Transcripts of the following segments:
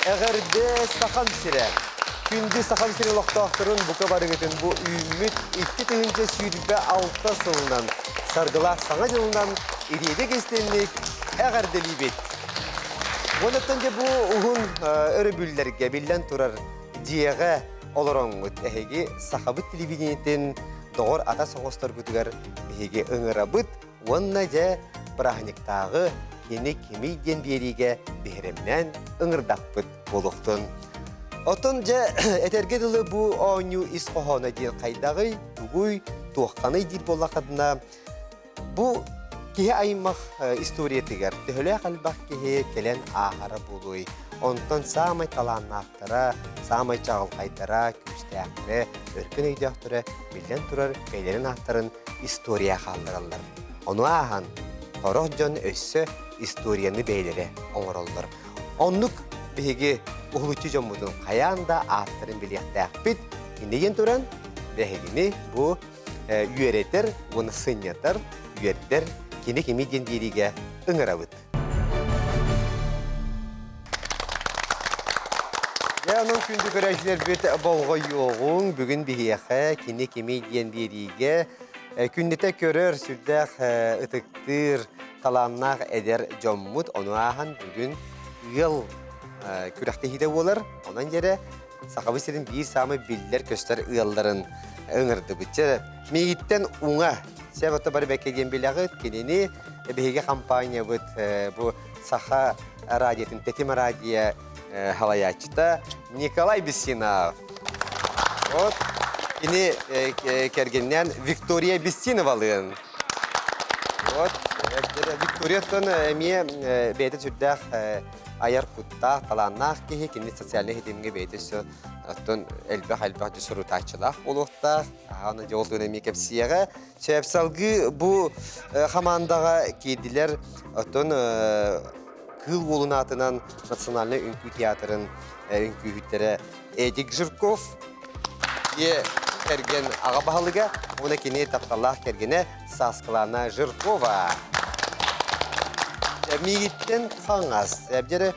Эҕэрдэ Сахам сирэ! Күндү Сахам сирин олохтоохторун бука барыгытын бу үүммүт 2026 сылынан саргылаах Саҥа дьылынан ириэдик истинник эҕэрдэлиибит! Уоннаттан дьэ бу уһун өрөбүллэргэ биллэн турар дьиэҕэ олороҥҥут эһиги сахабыт телевидениетин доҕор атас оҥосторгутугар биһиги ыҥырабыт уонна дьэ бырааһынньыктааҕы кини кимий диэн биэриигэ биһирэмнээн ыҥырдахпыт буолуохтун. Оттон дьэ этэргэ дылы бу оонньуу ис хоһооно диэн хайдаҕый, тугуй, туохханый диир буоллаххытына, бу киһи аймах историятыгар төһөлөөх элбэх киһи кэлэн ааһара буолуой? Онтон саамай талааннаахтара, саамай чаҕылхайдара, күүстээхтэрэ, өркөн өйдөөхтөрө биллэн турар бэйэлэрин ааттарын история хааллараллар. Ону ааһан, сорох дьон өссө историяны бэйэлэрэ оҥороллор. Оннук биһиги уһулуччу дьоммутун хайаан да ааттарын билиэхтээхпит. Инньэ диэн туран, биһигини бу үөрэтэр уонна сынньатар, үөрдэр кини кими диэн биэриигэ ыҥырабыт. Дьэ, онон күндү көрөөччүлэрбит болҕойуоҕуҥ. Бүгүн биһиэхэ кини кимий диэн биэриигэ күннэтэ көрөр, сүрдээх ытыктыыр, талааннаах эдэр дьоммут. Ону ааһан бүгүн ыал күрэхтэһиитэ буолар. Онон дьэрэ Сахабыт сирин биир саамай биллэр-көстөр ыалларын ыҥырдыбыт. Чэ, миигиттэн уҥа, сэ ото бары бэккэ диэн билэҕит, кинини биһиги компаниябыт бу Саха радиотын Тэтим радио халайааччыта Николай Бессинов. Вот кини кэргэнинээн Виктория Бессиновалыын. Вот Викторияттан эмиэ бэйэтэ сүрдээх айар куттаах, талааннаах киһи, кини социальнай ситимҥэ бэйэтэ өссө оттон элбэх-элбэх сурутааччылаах буолуохтаах. Аны дьол туһунан эмиэ кэпсиэҕэ. Сөп салгыы бу хамаандаҕа киирдилэр оттон Кыыл Уолун аатынан национальнай үҥкүү театрын үҥкүүһүттэрэ Эдик Жирков, дьиэ кэргэн аҕа баһылыга уонна кини тапталлаах кэргэнэ Сааскылаана Жиркова. Миигиттэн хаҥас. Эбдьэрэ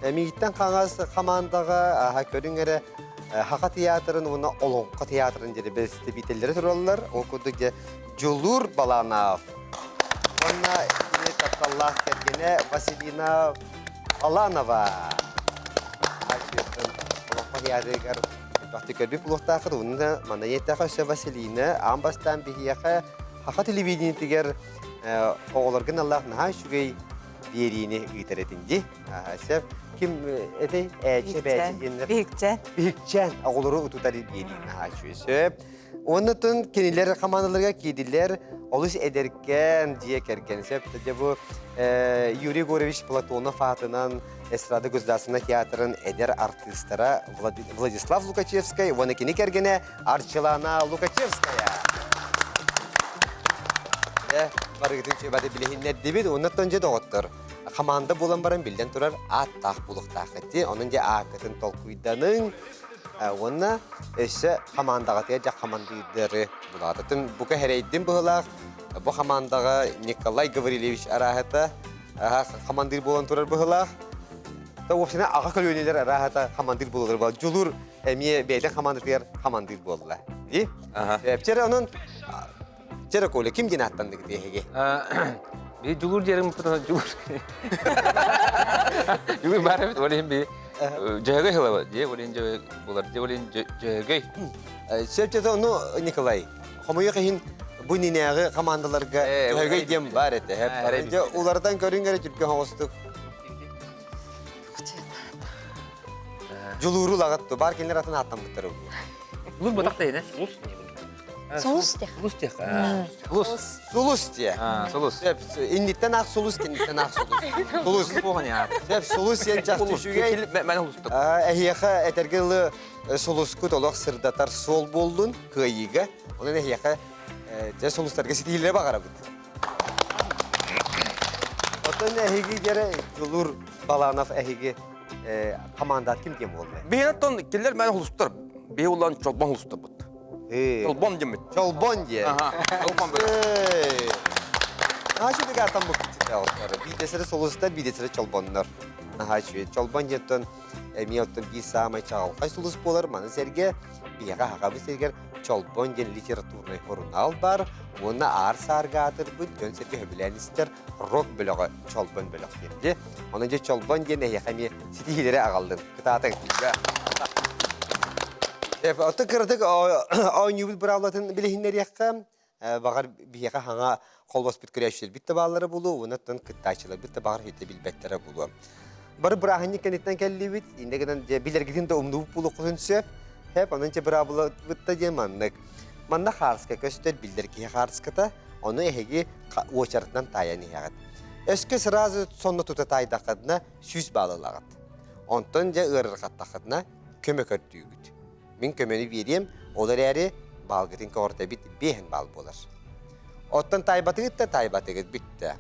миигиттэн хаҥас хамаандаҕа аха көрүҥ эрэ Хаха театрын уонна Олоҥхо театрын диэри бэрэстэбиитэллэрэ тураллар. Ол курдук дьэ Дьулуур Баланов уонна кини тапталлаах кэргэнэ Василина Баланова. Олоҥхо театрыгар элбэхтик көрбүт буолуохтааххыт. Уонна манна ийэттээх өссө Василина аан бастаан биһиэхэ Саха телевидениетигэр оҕолорго аналлаах наһаа үчүгэй биэриини ыытар этин дии. Сөп. Ким этэй? Ээчэ бээчэ диэннэр. Биһикчээн. Биһикчээн оҕолору утутар биэрии наһаа үчүгэй. Сөп. Уонна тун кинилэр хамаандаларыгар киирдилэр олус эдэркээн дьиэ кэргэн. Сөп. Дьэ бу Юрий Егорович Платонов аатынан эстрада государственнай театрын эдэр артыыстара Владислав Лукачевскай уонна кини кэргэнэ Арчылана Лукачевская. Дьэ, барыгытын чөбаты билиһиннэрдибит. Оннуттан дьэ доҕоттор, хамаанда буолан баран биллэн турар ааттаах буолуохтааххыт дии. Онон дьэ ааккытын толкуйданыҥ. Уонна өссө хамаандаҕытыгар дьэ хамандыырдары булаатытын. Бука хэрэйдим быһылаах. Бу хамаандаҕа Николай Гаврильевич арааһата хамандыыр буолан турар быһылаах. Та уопсайынан аҕа көлүөнэлэр арааһата хамандыыр буолалар буолла. Дьулуур эмиэ бэйэтин хамаандатыгар хамандыыр буолла. Дии? Чэрэ онон Чэрэ Коля ким диэн ааттанныгыт эһиги? Би Дьулуур диэрим Дьулуур. Дьулуур баар эбит, ол иһин би Дьөһөгөй хылаба дии, ол иһин дьөһөгөй булар, дии, ол иһин Дьөһөгөй. Сөп ону Николай, хомойуох иһин бу иннинээҕи хамаандаларга Дьөһөгөй диэн баар этэ. Дьэ уларытан көрүҥ эрэ түргэн оҕустук. Дьулууру лагат бар кинилэр атын ааттаммыттар Лус батах тейне. Сулус Сулус тех. Сулус тех. Сулус. Сулус те. Сулус. Инниттен ах сулус, кэнниттэн ах сулус. Сулус. Сөп, сулус сен чахчы үчүгэй. Мен улустук. Эһиэхэ этэргэ дылы сулускут олох сырдатар суол буоллун кыайыыга. Онон эһиэхэ дьэ сулустарга ситиһиилэри баҕарабыт. Оттон эһиги дьэрэ Дьулуур Баланов эһиги командат ким диэн буолла? Биһиги оттон кинилэр мэн улустар. Биһи улан чолбон улустарбыт. Чолбон диэммит. Чолбон диэн. Чолбон. Наһаа үчүгэй аатан буккутар. Биирдэсэрэ сулустар, биирдэсэрэ чолбоннор. Наһаа үчүгэй. Чолбон диэнтэн. эмиэ оттон биир саамай чаҕылхай сулус буолар. Маны сэргэ биһиэхэ Сахабыт сиригэр Чолбон диэн литературнай сурунаал баар уонна аар-саарга аатырбыт дьон-сэргэ сөбүлээн истэр рок бөлөҕө Чолбон бөлөх диэн. Дьэ, онон дьэ Чолбон диэн эһиэхэ эмиэ ситиһиилэри аҕаллын. Кытаатыҥ. Оттон кыратык оонньуубут быраабылатын билиһиннэриэххэ. Баҕар биһиэхэ хаҥа холбоспут көрөөччүлэрбит да бааллара буолуо, уонна оттон кыттааччыларбыт да баҕар хитэ билбэттэрэ буолуо. Бары бырааһынньык кэнниттэн кэллибит, иннэ гынан дьэ билэргитин да умнубут буолуоххутун сөп. Хэп, онон дьэ быраабылабыт да диэн маннык. Манна хаарыска көстөр биллэр киһи хаарыската, ону эһиги уочаратынан таайан иһэҕит. Өскө сразу сонно тута таайдаххытына 100 балл ылаҕыт. Онтон дьэ ыарырҕаттаххытына көмө көрдүүгүт. Мин көмөнү биэриэм, ол эрээри баалгытын көҕүртэбит биэһин баал буолар. Оттон таайбатыгыт да таайбатыгыт бүттэ.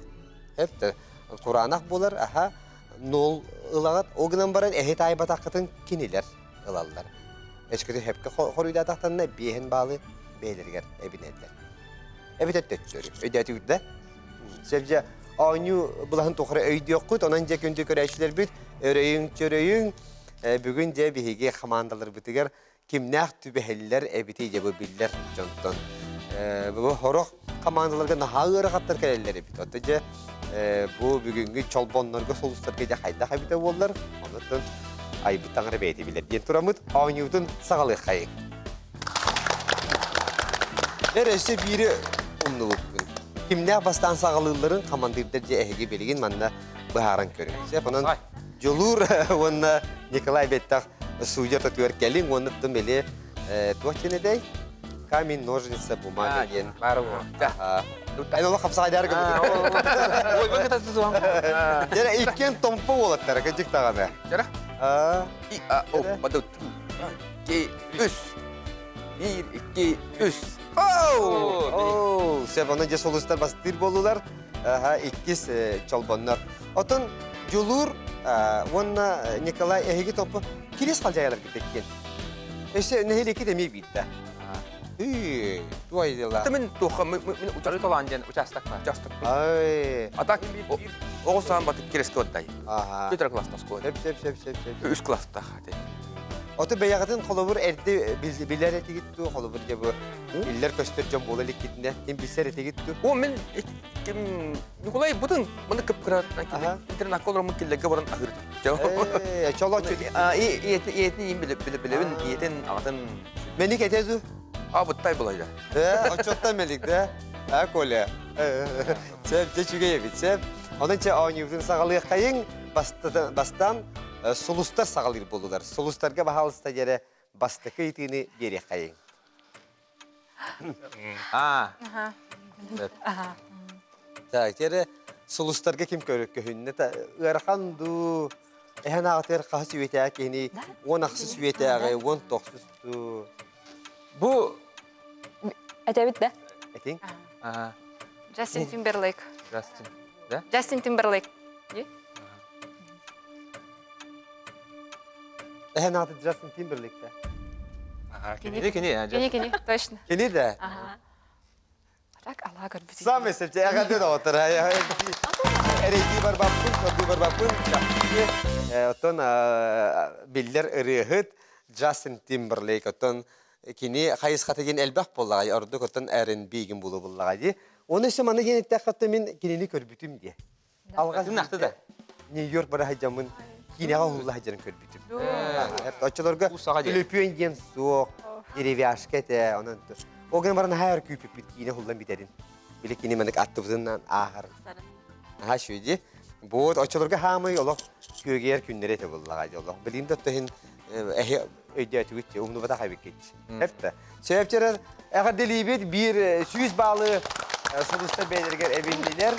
Эптэ кураанах буолар, аха, нол ылаҕыт, ол гынан баран эһи таайбатаххытын кинилэр ылаллар. Өскөтүн хөпкө хоруйдаатахтарына биэһин баалы бэйэлэригэр эбинэллэр. Эбэтэр төттөрү. Өйдөөтүгүт да? Сөп оонньуу былаһын тухары өйдүөххүт, онон дьэ күндү көрөөччүлэрбит өрөйүҥ-чөрөйүҥ Бүгүн дьэ биһиги хамаандаларбытыгар кимнээх түбэһэллэр эбитий дьэ бу биллэр дьонтон. Бу сорох хамаандаларга наһаа ыарахаттар кэлэллэр эбит. Оттон дьэ бу бүгүҥҥү чолбоннорго сулустарга дьэ хайдах эбитэ буоллар, онуттан айбыт таҥара бэйэтэ билэр диэн тураммыт оонньуубутун саҕалыаххайыҥ. Эр өссө биири умнубуппун. Кимнээх бастаан саҕалыылларын хамандыырдар дьэ эһиги билигин манна быһааран көрүҥ. Сөп, онон Дьулуур уонна Николай Беттах судья ортотугар кэлиҥ уонна оттон били туох диэн этэй? Камень, ножницы, бумага диэн. Бары буо. Эн олох хапсаҕайдаары гыммытын. Ой, бу кытта тутуам. Дьэ, иккиэн томпо уолаттара, кырдьык даҕаны. Дьара. И, а, о, бадут. Икки, үс. Биир, икки, үс. Оу! Оу! Сөп, онон дьэ сулустар бастыыр буоллулар. Аха, иккис чолбоннор. Отон Дьулуур уонна Николай эһиги топпу кирис халдьайаларгыт иккиэн. Өссө нэһилиэккит эмиэ биирдэ. Ыы, туой дела. Мен туха мен участок талаан диэн участок участок. Ай. А так оҕо саан батык киреске отдай. Аха. Петр класста школа. Сөп, сөп, сөп, сөп, сөп. Үс класста. Ото бэйэҕитин холобур эрдэ билэр этигит дуу, холобур дьэ бу биллэр-көстөр дьон буола иликкитинэ, ким билсэр этигит дуу? О, мен ким Николай бутун маны кып-кыра интернакка олороммун киллэргэ баран аһыыр. Э, чолочу. Ийэтин иин билебин, ийэтин аҕатын. Мелик этэ дуу? А, буттай булайда. Э, очоттан мелик да? А, Коля. Сөп, дьэ үчүгэй эбит, сөп. Онон чэ оонньуубутун саҕалыаххайыҥ. Бастаан сулустар саҕалыыр буоллулар. Сулустарга баһаалыста диэри бастакы ыйытыыны биэриэххэйиҥ. А. Так, теперь сулустарга ким көһүннэ ыарахан дуу эһэн аҕатыгар хаһыс үйэтээҕи киһини уон ахсыс үйэтээҕи уон тохсус дуу Бу Этэбит да? Этиҥ. Джастин Тимберлейк. Джастин. Да? Джастин Тимберлейк. Эһэн ааты Джастин Тимберлейк да? Кини кини. Кини кини, точно. Кини да? Так Аллах көрбүт. Самый сепче эҕэрдэ доҕоттор. Эрэйдии барбаппын, сордуу барбаппын. Оттон биллэр ырыаһыт Джастин Тимберлейк оттон кини хайысхата диэн элбэх буоллаҕай, ордук оттон R&B гин буолуо буллаҕа дии. Оны өссө маны диэн эттэххэ мин кинини көрбүтүм дии. Алҕас Тынахты да. Нью-Йорк бара сылдьаммын киинэҕэ уһулла сылдьарын көрбүтүм. Оччолорго төлөпүөн диэн суох, деревяшка этэ, онон ол гынан баран наһаа өр күүппүппүт киинэ уһуллан бүтэрин. Били кини маннык аттыбытынан ааһар. Наһаа үчүгэй дии. Вот оччолорго хаамый олох күөгүйэр күннэрэ этэ буоллаҕа дии олох. Билигин да иһин эһи өйдөөтүгүт умнубатах эбиккит. Эптэ. Сөпчөрөр эҕэрдэлиибит биир 100 баалы сулустар бэйэлэригэр эбиннилэр.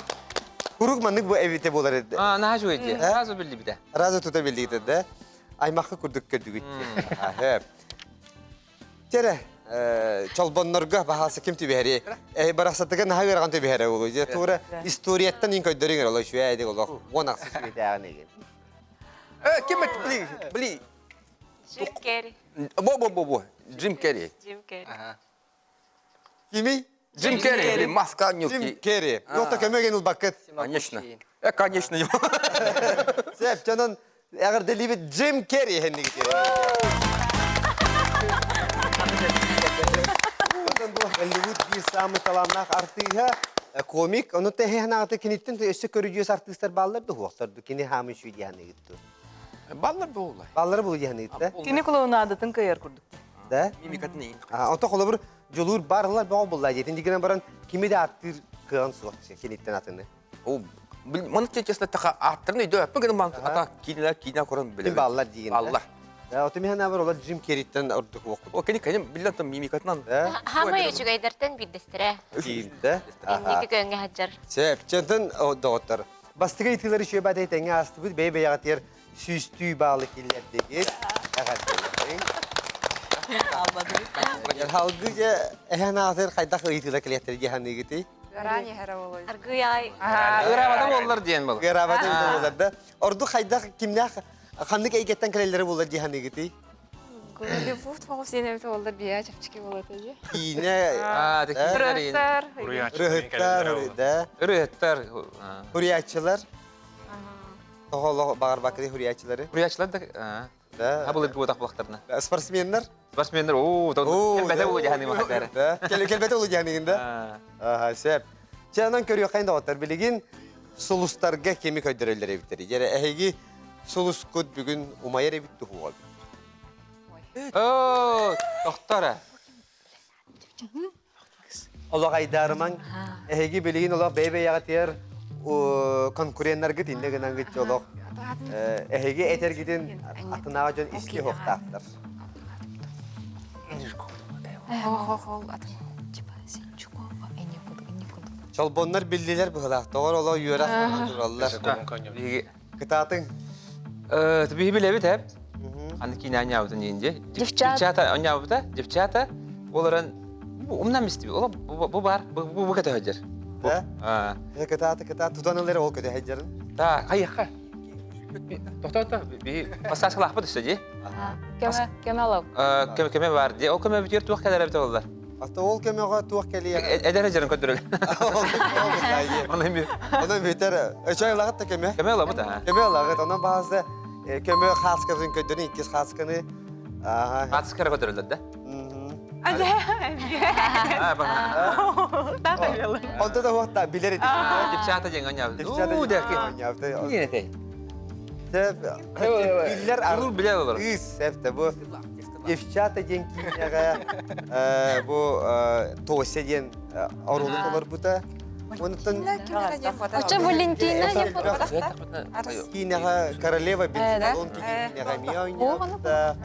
Курук маннык бу эбитэ буолар. А, наһаа үчүгэй дии. Разу биллибитэ. Разу тута биллибитэ да. Аймахха курдук көрдүгүт. Аһы. Тере, чолбоннорго баһаасы ким түбэһэри? Э, барахсатыга наһаа ыарахан түбэһэрэ буолуо. Дьэ, тура историяттан ин көрдөрүҥ эрэ, үчүгэй эдик олох. Уон ахсыс үйэтээҕин эгин. Э, ким били, били. Джим Керри. Бо бо бо бо. Джим Керри. Джим Керри. Кимий? Джим Керри, или маска Джим нюки. Керри. Нохта көмөген ылбаккыт. Конечно. Э, конечно. Сеп, жонон Эҕэрдэлиибит Джим Керри иһэннигит. Оттон бу Голливуд биир саамай талааннаах артыыһа, комик. Ону тэһиһэн аҕата киниттэн өссө көрүдьүөс артыыстар бааллар да уһуохтар ду кини хаамын шүй диэн ыйытты. Баллар буолла. Баллары булу диэн ыйытта. Кини клоунадатын кыайар курдук. Да? Мимикатын иин. Ото холобур дьулуур баарлар бөҕө булла диэтин дигинэн баран кими да ааттыыр кыаҕын суох киниттэн атыны. Ол маны честно таха ааттарын өйдөөппүн гынан ман ата киинэ киинэ көрөн билэбин. Баллар диигин. Баллар. Оту миһэн абар олар Джим Керриттен ордук уоккут. О кини кини биллэн там мимикатынан. Хамай үчүгэйдэртэн биирдэстэрэ. Киирдэ. Инники көҥҥө сылдьар. Сөп. Чөнтөн доҕоттор. Бастакы ыйытыылары үчүгэй бадай тэҥҥэ аастыбыт. Бэйэ-бэйэҕитигэр сүүстүү баалы киллэрдигит. Эҕэрдэлэриҥ. Халгы дьэ эһэн аатыр хайдах ыйытыылар кэлиэхтэрэ дии саныыгытый? Ыараан иһэрэ буолуой. Аргыйай. Ыараабата буоллар диэн буолар. Ыараабата буоллар да. Ордук хайдах кимнээх ханнык эйгэттэн кэлэллэрэ буоллар дии саныыгытый? Голливуд соҕус диэн эбит буоллар биһиэхэ чэпчэки буолуо этэ дии. Киинэ Ырыһыттар. Ырыһыттар, да. Ырыһыттар. Хуруйааччылар. Тоҕо баҕарбаккыный хуруйааччылары? Хуруйааччылар да Да. Хабылы буотах булахтарына. Спортсменнар? Спортсменнар, оо, келбете улу дьаһаны махатар. Да. Келбете улу дьаһаныгын да? Аха, сөп. Чэ, онон көрүөххэ доҕоттор, билигин сулустарга кими көрдөрөллөр эбиттэр. Дьэрэ, эһиги сулускут бүгүн умайар эбит туһуга. Оо, тохтор. Олох айдаарымаҥ. Эһиги билигин олох бэйэ-бэйэҕитигэр конкуреннаргыт иннэ гынангыт олох эһиги этэргитин атынааҕы дьон истиэ суохтаахтар. Чолбоннор биллилэр быһылаах. Тоҕор олох үөрэх тураллар. Кытаатыҥ. Биһи билэбит эп. Аны киинэ анньаабытын диэн дии. Девчата анньаабыта, девчата олорон умнан истибит. Ол бу бар, бу бу көтө сылдьар. Да? Кытааты кытаат тутан ылар ол көтө сылдьарын. Та, хайыхха. Тохтоо, биһи пассажкалаахпыт өссө дии. Көмө, көмө алау. Көмө бар дии. Ол көмө бүтүөр туох кэлэр эбит оллар. Ата ол көмөҕө туох кэлиэ? Эдэр дьарын көрдөрөл. Онон бүтэр. Өчөй ылаҕыт да көмө. Көмө ылабыт аа. Көмө ылаҕыт. Онон бааза көмө хааскатын көрдөрүн иккис хаасканы. Хааскара көрдөрөллөр да? Онто да хуохта билэр этим. Девчата диэн оҥньаабыт. Девчата диэн оҥньаабыт. Биллэр билэр олор. Ыс, эфте бу Девчата диэн киинэҕэ бу Тося диэн оруолу толорбута. Онтон Оччо Валентина диэн киинэҕэ Королева бензоколон киинэҕэ эмиэ оонньообута.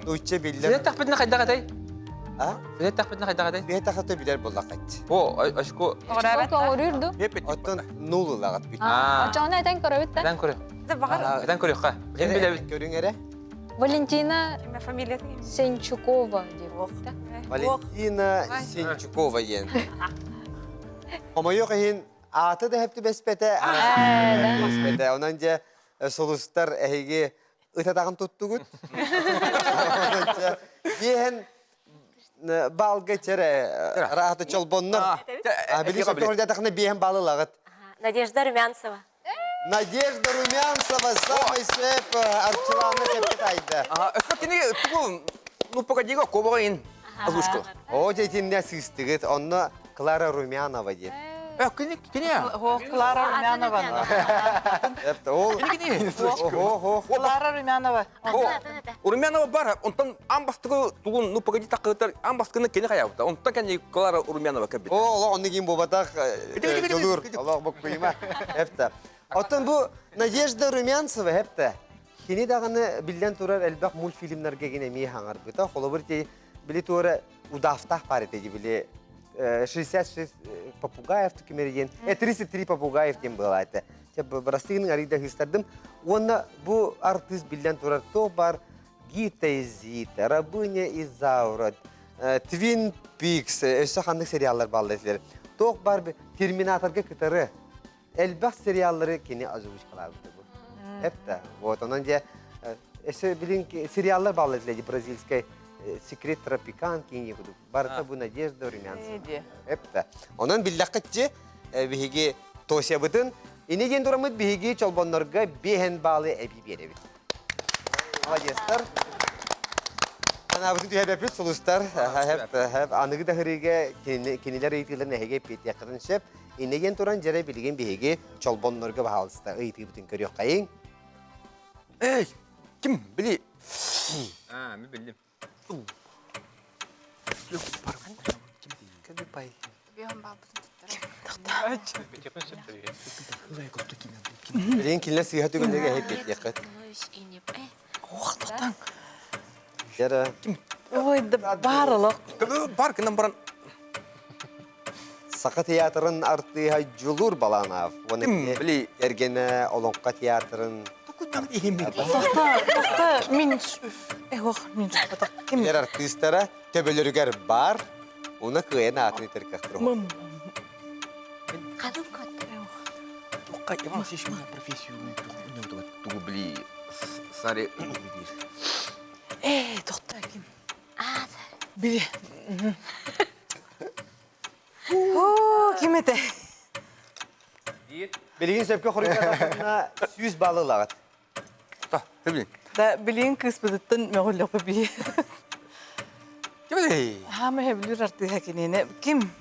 Нуучча биллэр. Сиэт тахпытына хайдах этэй? А? Сиэт тахпытына хайдах этэй? Сиэт тахата билэр буоллаххат. О, очко. Көҕүрүүр ду? Оттон нул ылаҕыт бүт. Оччоҕуна этэн көрөбүт да? Этэн көрө. Этэн көрүөххэ. Ким билэбит? Көрүҥ эрэ. Валентина Сенчукова диэн. Валентина Сенчукова диэн. Хомойуох иһин ааты да хэп түбэспэтэ, түбэспэтэ. Онон дьэ сулустар эһиги ытатаҕын туттугут. Биэһэн баалга чэрэ раата чолбоннор. Били сөптөҕүрдэтахна биэһэн баалылагыт. Надежда Румянцева. Надежда Румянцева самый сэп Арчылаана сэппит Ага, өссө кини тугу ну погоди-ка кобоҕо ин озвучка. О, дьэтиннэ сыыстыгыт, онно Клара Румянова диэн. Э, кини кини. О, Клара Румянова. Ол Кини кини. Ого, Клара Румянова. Румянова бар, онтон аан бастакы тугун ну погоди такытар, аан бастакыны кини хаябыта. Онтон кини Клара Румянова кэлбит. О, олох оннук ким буолбатах дьулуур. Олох буккуйма. Эпте. Оттон бу Надежда Румянцева эпте. Кини даҕаны биллэн турар элбэх мультфильмнарга гин эмиэ хаҥарбыта. Холобур ти били туора удафтаах паар этэ били 66 попугаев түкүмэри диэн 33 попугаев диэн была этэ. Бырастыгын арыйда хыстардым. Уонна бу артыыс биллэн турар туох бар Гита и Зита, Рабыня Изаура, Твин Пикс, өссө ханнык сериаллар бааллар этилэр. Туох бар Терминаторга кытары элбэх сериаллары кини озвучкалаабыта бу. Эпта. Вот онон дьэ өссө билин сериаллар бааллар этилэр бразильскай Секрет тропиканки не буду. Барыта бу Надежда Румянцева. Эпта. Онон биллэххитчи биһиги Тосябытын. Ини диэн тураммыт биһиги чолбоннорго биэһэн баалы эбии биэрэбит. Молодецтар. Санаабытын түһэбэппит сулустар. Аныгы да хырыыга кинилэр ыйытыыларын эһиги эппиэттиэххитин сөп. Иннэ диэн туран дьэрэ билигин биһиги чолбоннорго баһаалыста ыйытыыбытын көрүөххэйиҥ. Эй, ким били? А, мен билдим. Билигин кинилэр сыыһа түгэннэргэ эһэппиэттиэххит. Ох, тохтаң. Дьэрэ. Ой, да бар олох. Бар гынан баран. Саха театрын артыыһа Дьулуур Баланов уонна кини эргэнэ Олоҥхо театрын Тохта, тохта, мин эх, мин ким Кинилэр артыыстара төбөлөрүгэр баар, уна кыайан аатын этэр кыахтара Иван Васильевич профессию тугу били саре Э, тохта ким? Били. Оо, ким этэ? Билигин сөпкө хоруйдаатаххына 100 балл ылаҕыт. Та, билин. Да, билигин кыыспытыттан мөҕүллөхпө бии. Ким этэй? Хаама хэбилир артыыһа киниэнэ. Ким?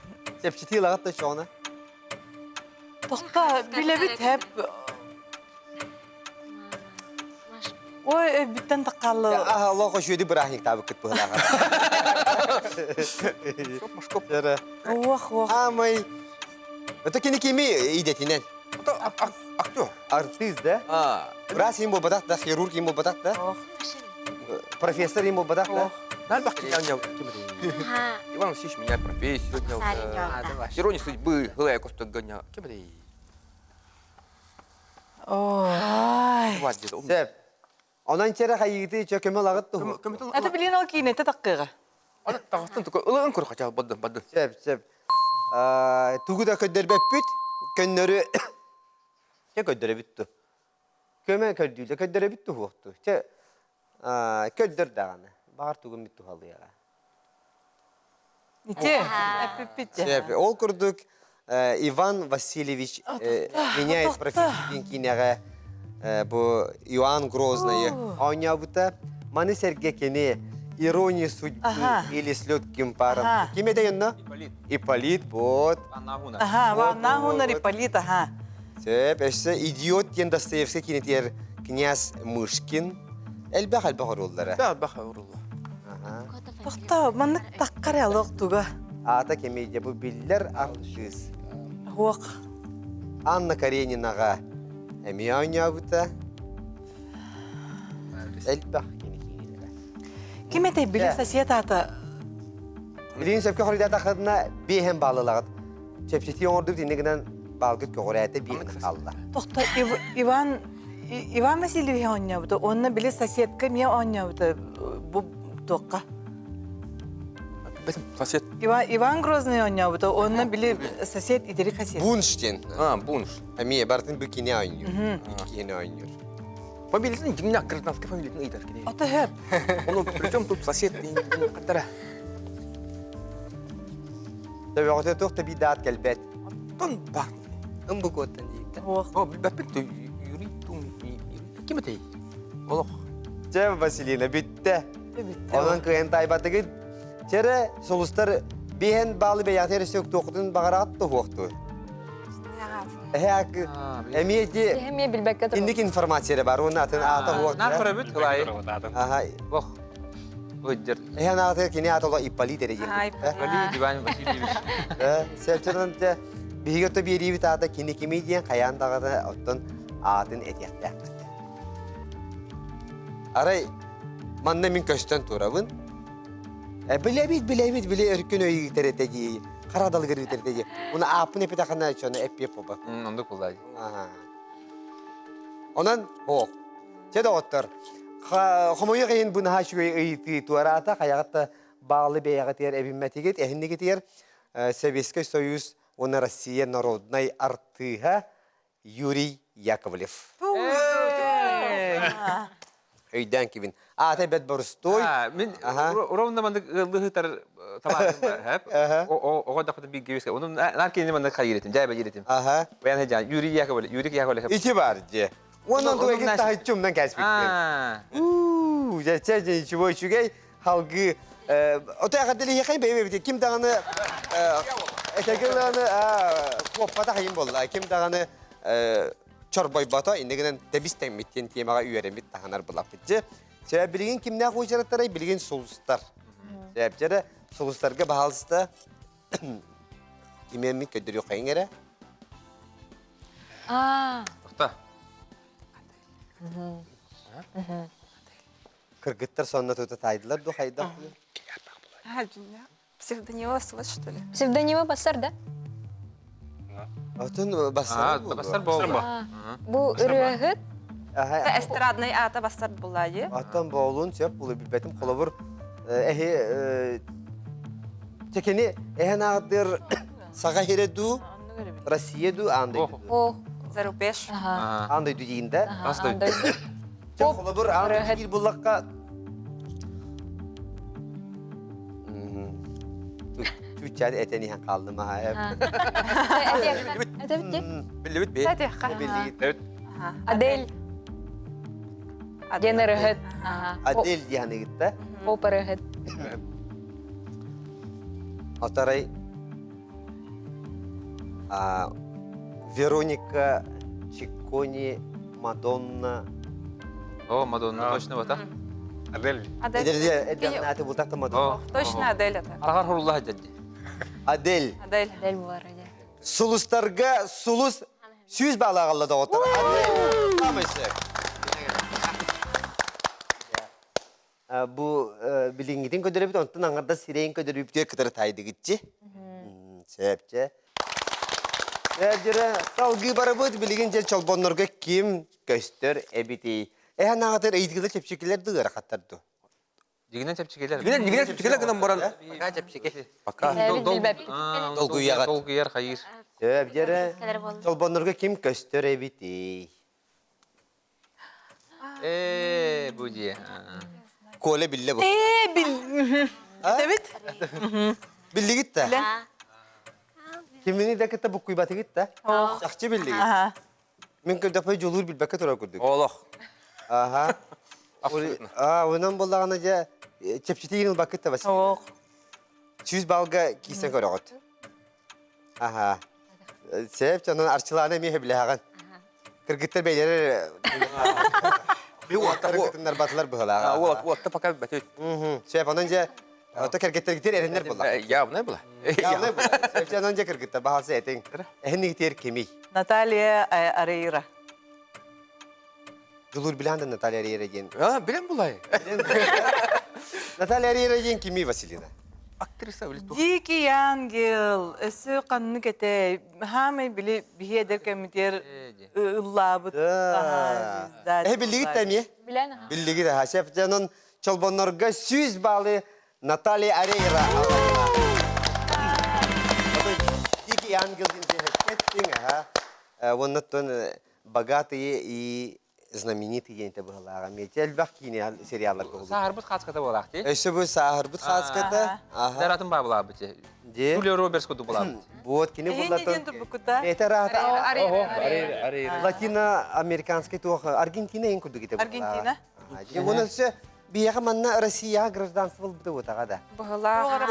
Чэпчэтии ылаҕыт да чоҕуна. Тохта, билэбит хэп. Ой, өйбүттэн таххаллы. Аха, олох өшүөдү бырааһынньыктаабыккыт быһылааҕа. Уох, уох. Аамай. Это кини кими идэтинэн? Актер. Артист, да? А. Врач им буолбатах да, хирург им буолбатах да? Профессор им буолбатах да? Иван Васильевич меняет профессию. Ирония судьбы, Глая Костогоня. Ой. Сөп. Онон чэрэ хайыыты чө көмө ылаҕыт туһу. Это билин ол киинэтэ таккыга. Таҕыстан туку ылыгын көр хотя баддын баддын. Сөп, сөп. Тугу да көрдөрбөппүт, көннөрү чэ көрдөрөбүт ту. Көмө көрдүүлэ көрдөрөбүт туһуохту. Чэ көрдөр даҕаны. Баҕар тугун бит туһалыаҕа. Ити эппиппит Сөп. Ол курдук Иван Васильевич меняет профессию киинэҕэ бу Иоанн Грознайы оонньообута. Маны сэргэ кини «Ирония судьбы» или «С легким паром». Ким это онно? Ипполит. Ипполит, вот. Ага, Ванна Хунар Ипполит, ага. Сөп, өссө «Идиот» диэн Достоевский кинитигэр князь Мышкин. Элбэх элбэх оруоллара. Элбэх оруоллара. Тохто, маннык таккар алок туга. Аата кемейде бу биллэр артыыс. Хуок. Анна Каренинаҕа эмиэ оонньообута. Элбэх кини киинилэрэ. Ким этэй били сосед аата? Билигин сөпкө хоруйдаатаххытына биэһэн баалылаҕыт. Чэпчэтии оҥордубут иннэ гынан баалгыт көҕүрээтэ биэһэн хаалла. Тохто Иван Иван Васильевич оонньообута, уонна били соседка эмиэ оонньообута бу туохха. Сосед. Иван, Иван Грозный оонньообута, уонна били сосед итирик сосед. Бунштин. А, Бунш. Эмиэ бартын бу кини оонньуур. Кини оонньуур. Фамилиятын дьиҥнээх гражданскай фамилиятын ыйытар кини. Ото хөп. Ону причем тут сосед каттара. Төбөҕөтө туох да биир кэлбэт. Оттон бар. Ымбыкуоттан диэбиттэр. О, билбэппит Юрий Тум ким этэй? Олох. Дьэ, Василина, бүттэ. Онон кыайан таайбатыгыт. Чэрэ, сулустар биэһэн баалы бэйэҕитигэр өссө туоххутун баҕараҕыт туһуохту. Эһэ эмиэ ди Эмиэ билбэккэ турар. инник информация эрэ бар уонна атын аата хуох. Наар көрөбүт кылай. Аха. Бох. Ыддыр. Эһэ аата кини аата олох Ипполит эрэ диэн. Ипполит Иван Васильевич. Сэлчэнэн биһиги отто биэриибит аата кини кимий диэн хайаан даҕаны оттон аатын этиэхтээхпит. Арай манна мин көстөн турабын. Билэбит, билэбит, били өркөн өйүгүтэр этэ дии, хара далыгыр ыытар этэ дии. Уна ааппын эпитэхына чону эппиэп буолба. Оннук буллаа. Онон оох. Чэ доҕоттор, хомойуох иһин бу наһаа үчүгэй ыйытыы туораата, хайаҕыт баалы бэйэҕитигэр эбиммэтигит, эһиннигитигэр Советский Союз уонна Россия народнай артыыһа Юрий Яковлев. Өйдөөн кибин. Аата бэт борустуой. Мин ровно маннык ыаллыһытар табаарым бар, хэп. Оҕо дахпытын бииргэ үөскэ. Онон наар кинини манна хайыр этим, дьээбэ диир этим. Аха. Баян хадьаан, Юрий Яковлев, Юрий Яковлев. Ити бар дьэ. Онон туга таһыччы умнан кээспиккин. Уу, дьэ, чэ, дьэ, ничего үчүгэй халгыы. Ото эҕэрдэлиһиэхэй бэйэ-бэйэбитин ким даҕаны этэгиланы куоппата хайын буолла. Ким даҕаны чорбойбото, иннэ гынан тэбис тэҥмит диэн темаҕа үөрэммит таһынар булаппыт. Дьэ, Сөп билигин кимнээх уочараттарай? Билигин сулустар. Сөп дьэ сулустарга баһаалыста кимиэммит көрдөрүөххэйиҥ эрэ. Аа. Охта. Кыргыттар сонно тута таайдылар ду хайдах? Псевдонима бассыбат, что ли? Псевдонима бассар да? Отун бассар Бассар буолла. Бу ырыаһыт Эстрадный аата бассар булла Аттан боолун сөп булу билбэтим холобур эһи текени эһен аадыр саха хире ду Россия ду андай О Зарубеж. Андай ду дейінде. Холобур андай дир буллакка Түүччээн этэн иһэн хааллым аһа. Этэбит дии. Биллибит би. Биллигит. Адель. Диэн ырыһыт. Адель диэн ыгытта. Поп ырыһыт. Отарай Вероника Чиккони Мадонна. О, Мадонна, точно вот, а? Адель. Адель. Адель, аты бултахта Мадонна. Точно Адель это. Арахар хурулла дядди. Адель. Адель. Адель буолар Адель. Сулустарга сулус сүүс баалааҕалла доҕоттор. Адель. Хамысы. Бу билиҥҥитин көдөрөбүт, онтон аҥардас сирэйин көдөрүүбүтүгэр кытары таайдыгытчы. Сөпчэ. Дьөрө салгыы барабыт билигин дьэ чолбоннорго ким көстөр эбитий? Эһэн аҕатыр ыйытыгыла чэпчэкилэр ду ыарахаттар ду? Дигинен чэпчэкилэр. Дигинен дигинен чэпчэкилэр гынан баран. Пока чэпчэки. Пока. Долгуйаҕат. Долгуйар хайыр. Сөп дьэрэ. Чолбоннорго ким көстөр эбитий? Ээ, бу дии. Коля биллэ бу. Ээ, бил. Этэбит? Биллигит да? Кимини да кытта буккуйбатыгыт да? Чахчы биллигит. Мин көрдөхпө дьулуур билбэккэ турар курдук. Олох. Аха. Аа, онон буллаҕына дьэ чэпчэтиин ылбаккыт да Василий. Ох. 100 балга киирсэн көрөҕүт. Аха. Сеп, онон Арчылаана эмиэ сөбүлэһэҕин. Кыргыттар бэйэлэрэ Би уотта кытыннарбатылар быһалааҕа. Уот уотта пока бөтүт. Сөп, онон дьэ ото кэргэттэргитер эрэннэр буолла. Явно была. Явно буолла. Сөп, онон дьэ кыргыттар баһалса этиҥ. Эһин кимий? Наталья Арейра. Дьулуур билэн да Наталья Арейра диэн. А, билэн булай. Наталья Арейра диэн кимий Василина? Актриса или Дикий ангел, өссө ханнык этэ, хаамай били биһи эдэр кэмитиэр ыллаабыт. Э, биллигит да эмиэ? Билэн аха. Биллигит аха. Шеф дьонун чолбоннорго 100 баллы Наталья Арейра алынна. Дикий ангел диэн кеттиң, аха. Оннуттан богатые и знаменитые диэн быһалааҕа. Миэтэ элбэх киинэ сериалларга булдум. Сааһырбыт хааската буолаах дии. Өссө бу сааһырбыт хааската. Аха. Даратын баабылаабыт. Дии. Джулия Робертс курдук булаабыт. Вот кини буллатын. Это рата. Латино-американский туох Аргентина ең курдук ите Аргентина. Оны өссө биһиэхэ манна Россияҕа гражданство ылбыта буотаҕа да. Быһылаах.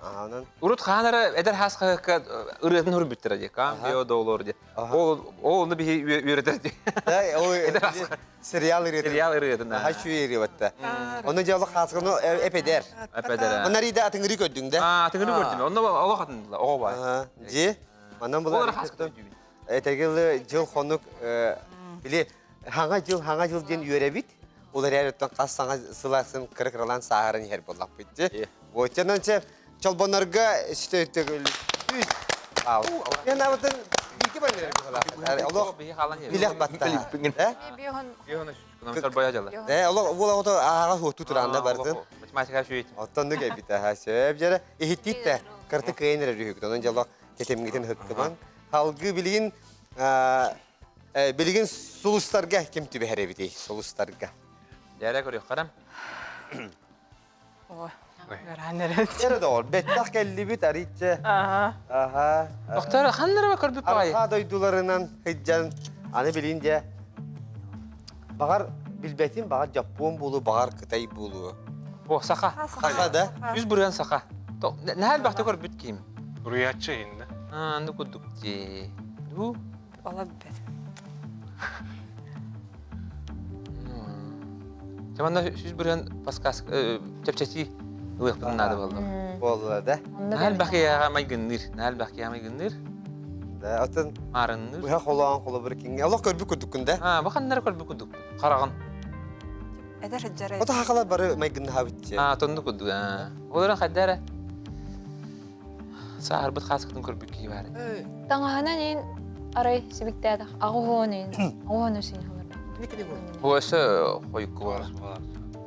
Онон Урут хаанара эдэр хаасхаһыкка ырыатын хурбүттэрэ дии. Камбио доллар дии. Ол ол оны биһи үөрэтэр дии. Сериал ырыатын. Сериал ырыатын. Хачу ырыатта. Оны дьолу хаасканы эпедер. Эпедер. Онар иде атыңыры көрдүң да. А, атыңыры көрдүм. Онно олох атын оҕо бар. Ди. Манан була. Этегил жыл хонук били хаҥа жыл хаҥа жыл диэн үөрэбит. Ол эрээри хас саҥа сыласын кыра-кыралаан сааһыран иһэр буоллахпыт дии. Оччонон чэ чолбонорго сүтөтөгүл үс ал. Мен абытын биики баннер Олох билэх батта. Э, олох уол ото ааҕа хуоту тураанда бардын. Математика шүйт. Оттон нүг эбит аха сөп жара иһиттит да карты кыйын эрэ рүһүк. Онон жалох кетемгитин хыттыман. Халгы билигин билигин сулустарга ким түбэһэр эбитий сулустарга. Дәрә көрүөх харам. Ыараан эрэр. Эрэ доҕор, бэттэх кэллибит арыйча. Аха. Аха. Доктор, ханнара көрбүт баҕайы? Арҕаа дойдуларынан сылдьан, аны билин дьэ, баҕар билбэтим, баҕар Дьоппуон буолуо, баҕар Кытай буолуо. О, саха. Саха да? Үс бырыан саха. Наһаа элбэхтэ көрбүт киим. Суруйааччы иннэ. Аа, анды курдук дии. Дуу? Ола бит. Дьэ манна 100% подсказка чэпчэтии ылыахпытын наада буолла. Буолла да. Наһаа элбэх киһиэхэ майгынныыр. Наһаа элбэх киһиэхэ майгынныыр. Да, оттон Маарынныыр. быһа холоон холобур кинге олох көрбүт курдуккун да. Аа, бу ханнары көрбүт курдукпун. Хараҕын. Эдэр сылдьар Ото хахалар бары майгыннаһабытчы. Аа, тонну курдук. Аа. Олорон хайда эрэ сааһырбыт хааскытын көрбүт киһи баар. Таҥаһынан иин арай сибиктээтэх аҕуһуон иин аҕуһуон үсүн холордо. Бу өссө хойукку бар.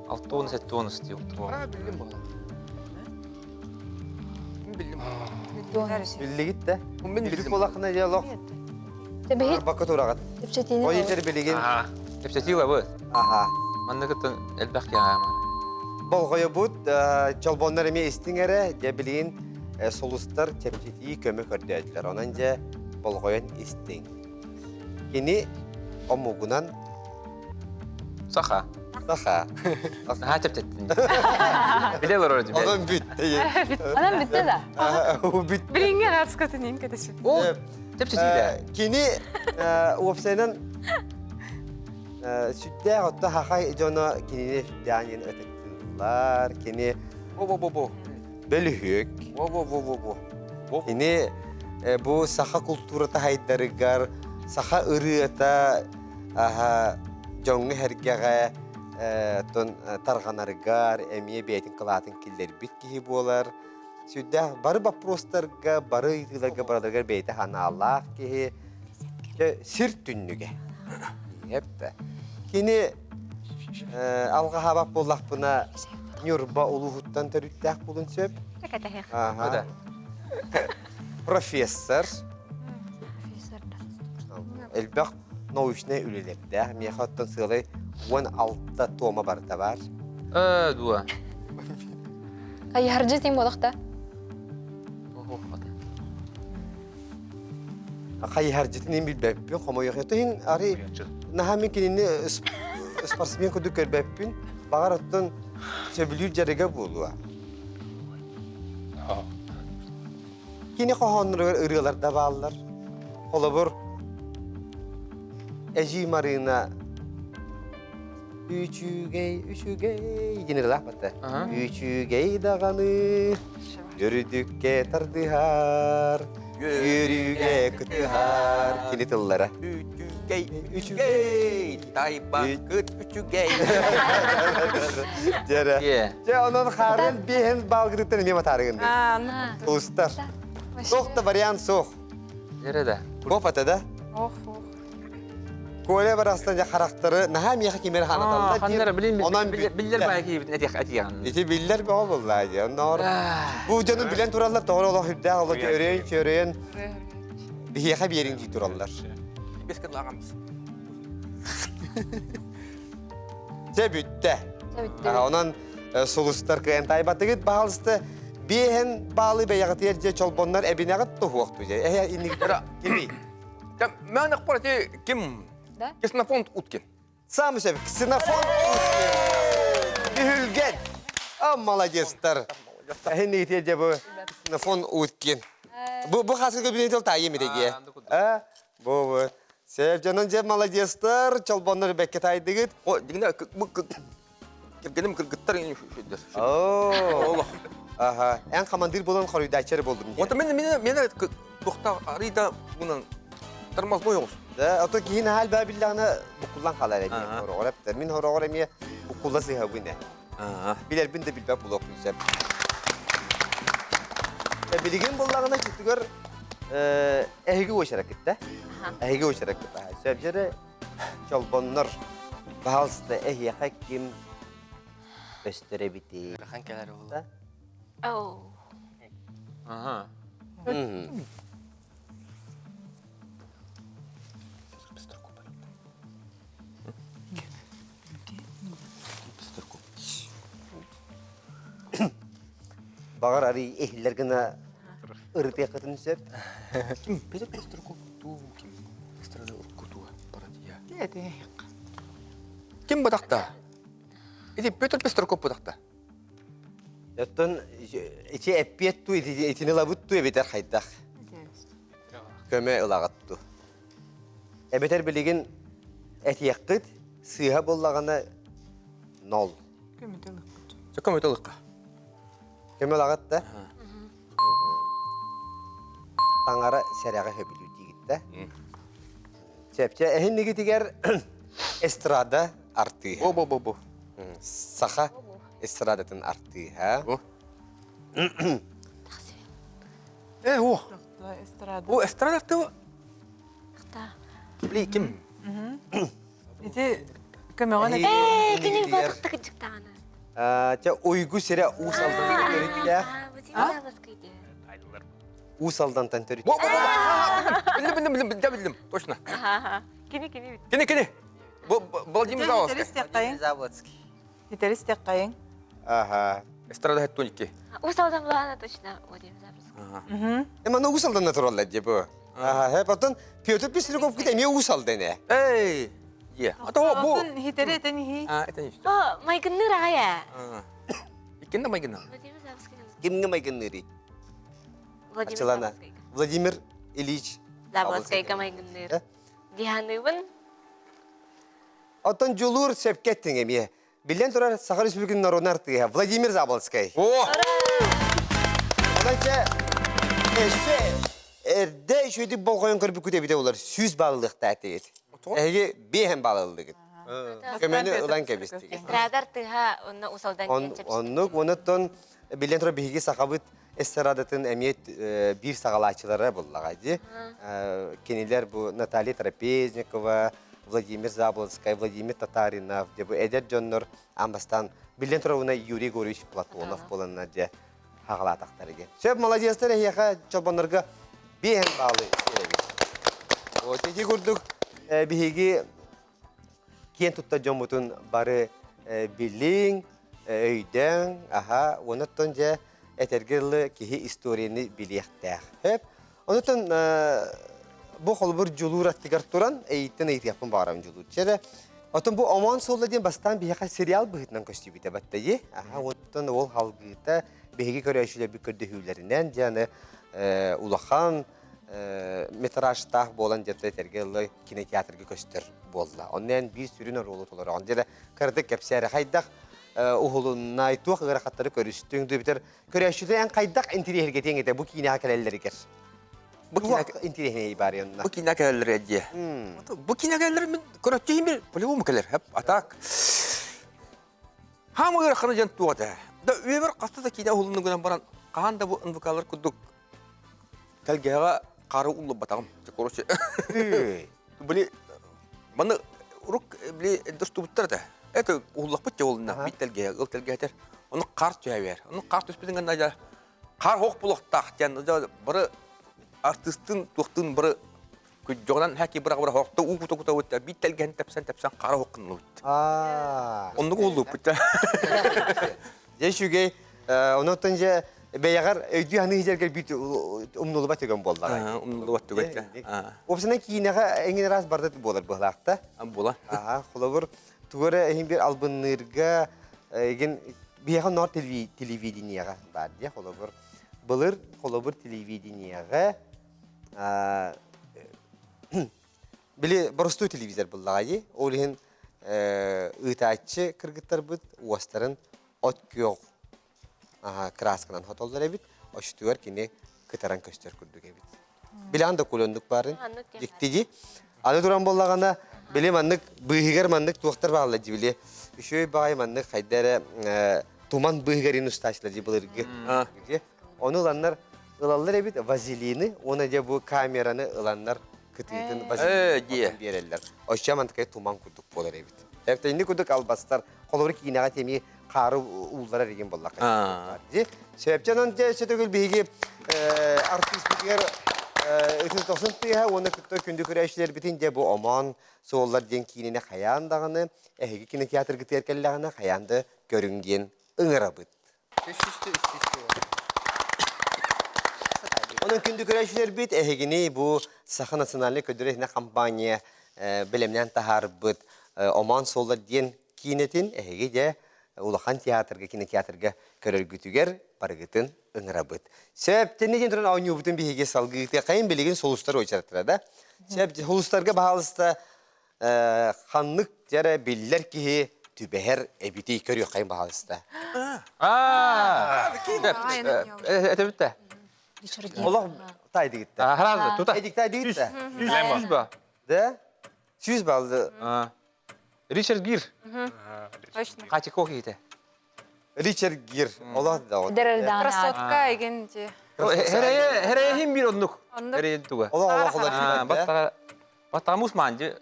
Алты сетте он үс диэбит. Биллим буолла. Биллим. Биллигит да. Мин Билбит биллим. буолахына дьэ олох Тэбиһит барбакка тураҕыт. кэпсэтиини Ой итер билигин. Кэпсэтии лабы. Аха. Манна кыттан элбэх киһи аамара. Болҕойобут, чолбоннор эмиэ истиҥ эрэ, дьэ билигин сулустар чэпчэтии көмө көрдөөтүлэр. Онон дьэ болҕойон истиҥ. Кини омугунан Саха. Саха. Наһаа чэпчэттин. Билэ олорор дии. Онон бүттэ. Онон бүттэ да. Бүттэ. Билиҥҥи араскатын иин кэтэсин. Ол чэпчэтиилэ. Кини уопсайынан сүрдээх отто хахай дьоно кинини сүрдээх ытыктыыллар. Кини Во-во-во-во. бөлүһүөк. Во-во-во-во-во. Кини бу саха култуурата хайдарыгар, саха ырыата дьоҥҥо-сэргэҕэ тарҕанарыгар эмиэ бэйэтин кылаатын киллэрбит киһи буолар. Сүрдээх бары боппуруостарга, бары ыйытыыларга барыларыгар бэйэтэ санаалаах киһи. Сир түннүгэ. Эптэ. Кини алҕаһаабат буоллахпына Ньурба улууһуттан төрүттээх буолун сөп. Ага. Профессор. Элбэх научнай үлэлэрдээх. Миэхэ оттон сыалай 16 тома барыта бар. Э, дуо. Хайыһардьы тиҥ буолахта. Хайыһардьытын иһин билбэппин, хомойуох иһин ары наһаа мин кинини спортсмен курдук көрбөппүн. Баҕар оттон сөбүлүүр дьарыга буолуо. Кини хоһоонноругар ырыалар да бааллар. Холобур, Эдьиий Марыына Үчүгэй, үчүгэй диэн ырыалаах батта. Үчүгэй даҕаны үрдүккэ тардыһар, үөрүүгэ кытыһар кини тыллара. Үчүгэй, үчүгэй, тайбакыт үчүгэй. Дьэрэ. Дьэ, онон хаарын биэһин баалгытыттан эмиэ матаарыгын. Улустар. Туох да вариант суох. Дьэрэ да. Копата да? Ох, ох. Коля барахсан дьэ харахтары наһаа миэхэ кимэр хаанаталлар Ханнара билин Онон биллэр баайа киһибитин этиэх этиэҕин. Ити биллэр бөҕө буоллаа дии. Онноор бу дьону билэн тураллар тоҕо олох үрдээх олох өрөйөн чөрөйөн биһиэхэ биэриҥ дии тураллар. Бес кылааҕамыз. Дьэ бүттэ. Дьэ бүттэ. Онон сулустар кыайан таайбатыгыт баһалысты биэһэн баалы бэйэҕитигэр дьэ чолбоннор эбинэҕит туһуохту дьэ. Эһэ иннигит кими? Мен ақпарати ким? Да? Ксенофонт Уткин. Самый сөп. Ксенофонт Уткин. Бүһүлгэн. А, молодецтар. Эһин дьэ бу Ксенофонт Уткин. Бу бу хаска көбүнэтил таайым итеге. А, бу бу. Сеп дьонун дьэ молодецтар, чолбоннор бэкке тайдыгыт. О, дигне бу кергеним кыргыттар О. Аха. Эн командир болон хоруйдааччы болдум. Вот мен мен мен тухта арида бунан тормозной оҕус. Да, ото киһи наһаа элбэҕи биллэҕинэ буккуллан хаалар эмиэ хороҕор эптэр. Мин хороҕор эмиэ буккулла сыһабын ээ. Билэрбин да билбэт буолуохпун сөп. Билигин буллаҕына чутугар эһиги уочараккыт да? Эһиги уочараккыт. Сөп дьэрэ чолбоннор баһалыста эһиэхэ ким көстөр эбитий? Ыарахан кэлэр буолла. Оу. Ага. Баҕар арый иһиллэр гына ырытыаххытын сөп. Ким Петр Пестряков туу ким эстрада уруккутуга пародия. Ким батахта? Ити Петр Пестряков батахта. Оттон ити эппиэт туу итини ылабыт туу эбэтэр хайдах? Көмө ылаҕыт туу. Эбэтэр билигин этиэххит сыыһа буоллаҕына нол. Көмөтө ылыкпыт. Көмөтө ылыкка. Көмө ылаҕыт да? Таҥара сэрэҕи сөбүлүүр диигит да? Чэпчэ эһиннигитигэр эстрада артыыһа. Бу бу бу бу. Саха эстрадатын артыыһа. Бу. Э, о. Эстрада. О, эстрада артыыһа. Бли ким? Ити көмөҕө Ээ, кини батыктык кыдьыктаҕына. Чэ, уйгу сирэ Уус Алдантан төрүттээх. Уус Алдантан төрүттээх. Билдим, билдим, билдим, билдим, билдим, точно. Кини, кини. Кини, кини. Владимир Заводский. Заводский. Хитерис теккайын. Ага. Эстрада хеттуники. Уус Алдан булаана точно Владимир Заводский. Эмана Уус Алданна тураллар дии бу. Ага, потом Петр Пестряков кит эмиэ Уус Алдан ээ. Эй! Е. А то бу. Хитере этен хи. А, это не что. О, майгынныр аҕай ээ. Иккинде майгынна. Владимир Заводский. Кимҥэ майгынныырый? Владимир Ачылана. Владимир Ильич Заводскайга майгынныыр. Диһаныыбын. Оттон Дьулуур сөпкө эттиҥ эмиэ. Биллэн турар, Саха Республикатын народун артыыһа Владимир Заболоцкай. О! Онон чэ, өссө эрдэ үчүгэйдик болҕойон көрбүккүт эбитэ буолар, 100 бааллыахтаах этигит. Эһиги биэһэн бааллыгыт. Көмөнү ылан кэбистигит. Эстрада артыыһа онно Усалдан Оннук, онуттан биллэн турар биһиги сахабыт эстрадатын эмиэ биир саҕалааччылара буллаҕа дии. Кинилэр бу Наталья Трапезникова, Владимир Заболоцкай, Владимир Татаринов, дьэ бу эдэр дьоннор аан бастаан биллэн турар уна Юрий Егорович Платонов буоланнар дьэ хаҕалаатахтар диэн. Сөп, молодецтар эһиэхэ чолбоннорго биэһэн баалы биэрэбит. Вот ити курдук биһиги киэн туттар дьоммутун бары билиҥ, өйдөҥ, аха, онуттан дьэ этэргэ дылы киһи историяны билиэхтээх. Сөп. Онуттан бу холобур дьулуур аттыгар туран эйиттэн ыйытыахпын баҕарабын дьулуур. Чэ Оттон бу Омоон суола диэн бастаан биһиэхэ сериал быһыытынан көстүбүтэ баттайы. Аха, онтон ол халгыыта биһиги көрөөччүлэрбит көрдөһүүлэринэн дьэ аны улахан метражтаах буолан дьэ этэргэ дылы кинотеатрга көстөр буолла. Онно эн биир сүрүн оруолу толороҕун. Дьэ кыратык кэпсээрэ хайдах уһулуннай, туох ыарахаттары көрүстүҥ, дуу көрөөччүлэр эн хайдах интириэһиргэтиэҥ этэ бу киинэҕэ кэлэллэригэр? Бу Туох интириэһинэй баар онно? Бу киинэ кэлэллэрэ дии. Бу киинэ кэлэллэр мин көрөөччү иһин по-любому кэлэр. А так Хаама ыарахана дьон туох этэ. Да үөмэр хаста да киинэ уһулунну гынан баран хаһан да бу НВК-лар курдук тэлгэһэҕэ хаары уллубатаҕым. Короче, били маны урук били достубуттар этэ. Это уһуллахпыт дьэ уолунна бит тэлгэһэ, ыл тэлгэһэтэр. Ону хаар түһэбэр. Ону хаар түспүтүн гына дьэ хаар хоох булуохтаах диэн бары артыыстын туохтуун бары Күддьоҕунан һээки быраҕа-быраҕа хоохто уу кута-кута бутта биир тэлгэһин тэпсэн тэпсэн хара хоққуннубут. Аа. Оннук уоллуппут да. Дьэ үчүгэй. Онуттан дьэ бэйэҕэр өйдүү саныы сидэргэр биир умнулубат түгэн буоллаҕа. Умнулубат түгэн. Уопсайынан киинэҕэ эҥин араас барда буолар быһылаахта. Була. Аха, холобур, тугу эрэ иһин биир албынныырга эгин биһиэхэ ноор телевидениеҕэ баар дии холобур. Былыр холобур телевидениеҕэ Били боростуой телевизор буллаҕа дии. Ол иһин ыытааччы кыргыттарбыт уостарын от күөх красканан хотоллор эбит. Оччотугар кини кытаран көстөр курдук эбит. Билэҕин да кулоннук баарын дьикти дии. Аны туран буоллаҕына, били маннык быыһыгар маннык туохтар бааллар дии били. Үчүгэй баҕайы маннык хайда эрэ туман быыһыгар ин устааччылар дии былыргы. Ону ыланнар ылаллар эбит вазелины уонна дьэ бу камераны ыланнар кытыытын вазелин биэрэллэр. Оччо мантыкай туман курдук буолар эбит. Эптэнни курдук албастар холобур киинэҕэ теми хаары уулларар деген буоллахха. Дии. Сөпчөнөн дьэ сөтөгүл биһиги артыыспытыгар ытын тохсун тыаһа уонна кытта күндү көрөөччүлэрбитин дьэ бу омоон суоллар диэн киинэни хайаан даҕаны эһиги кинотеатргытыгар кэллэҕинэ хайаан да көрүҥ диэн ыҥырабыт. Үс үстэ, үс үстэ. Онон күндү көрөөччүлэрбит, эһигини бу Саха национальнай көрдөрөр компания бэлэмнээн таһаарбыт Омоон суоллар диэн киинэтин эһиги дьэ улахан театрга, кинотеатрга көрөргүтүгэр барыгытын ыҥырабыт. Сөп, тэнни диэн туран оонньуубутун биһиги салгыытыа. Хайын билигин сулустар уочараттара да. Сөп, сулустарга баһаалыста ханнык дьэрэ биллэр киһи түбэһэр эбитий көрүөххэйин баһаалыста. Аа! Это бүтте. Олох тайдыгытта. Харазы, тута. Эдик тайдыгытта. Сүүс ба. Да? Сүүс балды. Ричард Гир. Точно. Хатико киһитэ. Ричард Гир. Олох да. Красотка еген же. Херейхин бир оннук. Оннук. Херейин туга. Олох олох олох. Баттаамус маанжы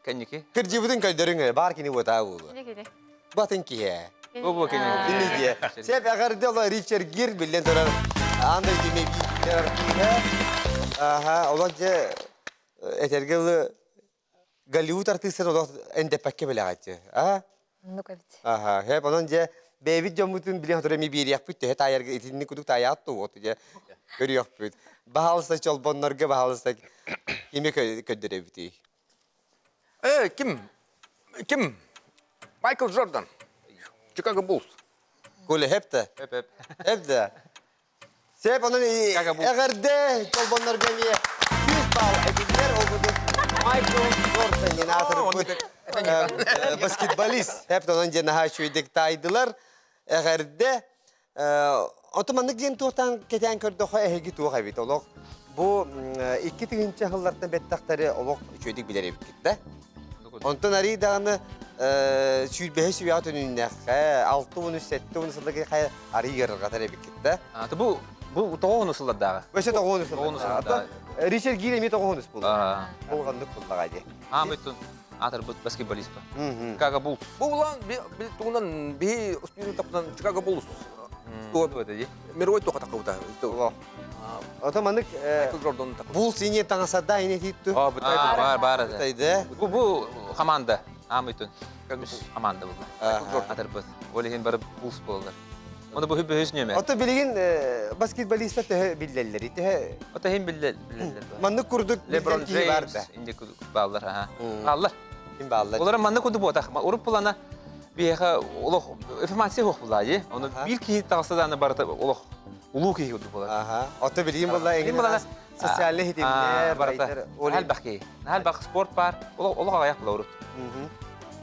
кэнники. Кырдьыбытын көйдөрүҥ бар кини буотаа буолу. Кини кини. Батын киһи. Бу бу кини. Кини дие. Сеп эҕэрдэ оло Ричард Гир биллэн турар аан дойду биир артыыһа. Аха, олох дьэ этэргэ дылы Голливуд артыыстарын олох эндэппэккэ билэҕэччи. Аа? Оннук эбит. Аха, хэп онон дьэ бэйэбит дьоммутун билэн хотор эми биэриэхпит төһө таайарга итинник кудук таайаат ту вот дьэ көрүөхпүт. Баһаалыста чолбоннорго баһаалыста кими көрдөрөбүтүй? Э, ким? Ким? Майкл Джордан. Чикаго Буллс. Коля хеп да? Хеп хеп. Хеп да. Сеп онон эҕэрдэ чолбоннорго эмиэ 100 балл эбиллэр ол курдук Майкл Джордан диэн аатырбыт баскетболист. Хеп онон диэн наһаа үчүгэйдик таайдылар. Эҕэрдэ. Оту маннык диэн туохтан кэтээн көрдөххө эһиги туох эбит олох бу 2000 сыллартан бэттэхтэри олох үчүгэйдик билэр эбиккит да. Онтон арый даҕаны сүүрбэһи сүбэҕэ төнүннэххэ, 63 70 сылларга хайа арый ыарырҕатар эбиккит да. Бу бу тоҕоһуну сыллардааҕы. Өссө тоҕоһуну сыллардааҕы. Ричард Гир эмиэ тоҕоһунус буолла. Булганнык буллаҕа дии. Аамыттын аатырбыт баскетболист ба. Чикаго Буллс. Бу улаан тугунан биһи устуйун тапынан Чикаго Буллс. Туга дии. Мировой туха такыбыта. Ото маннык Майкл Джордан такыбыта. Буллс ини таҥасарда ини тиитту. Бар бар Тайды. Бу бу команда. Аамыттын команда булла. Атырбыт. Ол иһин бары Буллс буолалар. Оны бу бөһүс нөмө. Ото билигин баскетболистар төһө биллэллэр? Төһө Ото хин биллэллэр. Маннык курдук Леброн киһи бар Джеймс да. инде курдук бааллар аха. Бааллар. Ким бааллар? Олар маннык курдук буотах. Уруп булана биһиэхэ олох информация суох булаа дии. Оны биир киһи таҕыста даҕаны барыта олох улуу киһи курдук буолар. Аха. Ото билигин буолла Билигин буолла социальный хитимнэр, барыта. Элбэх киһи. Элбэх спорт бар. Олох олох аҕыйах була урут.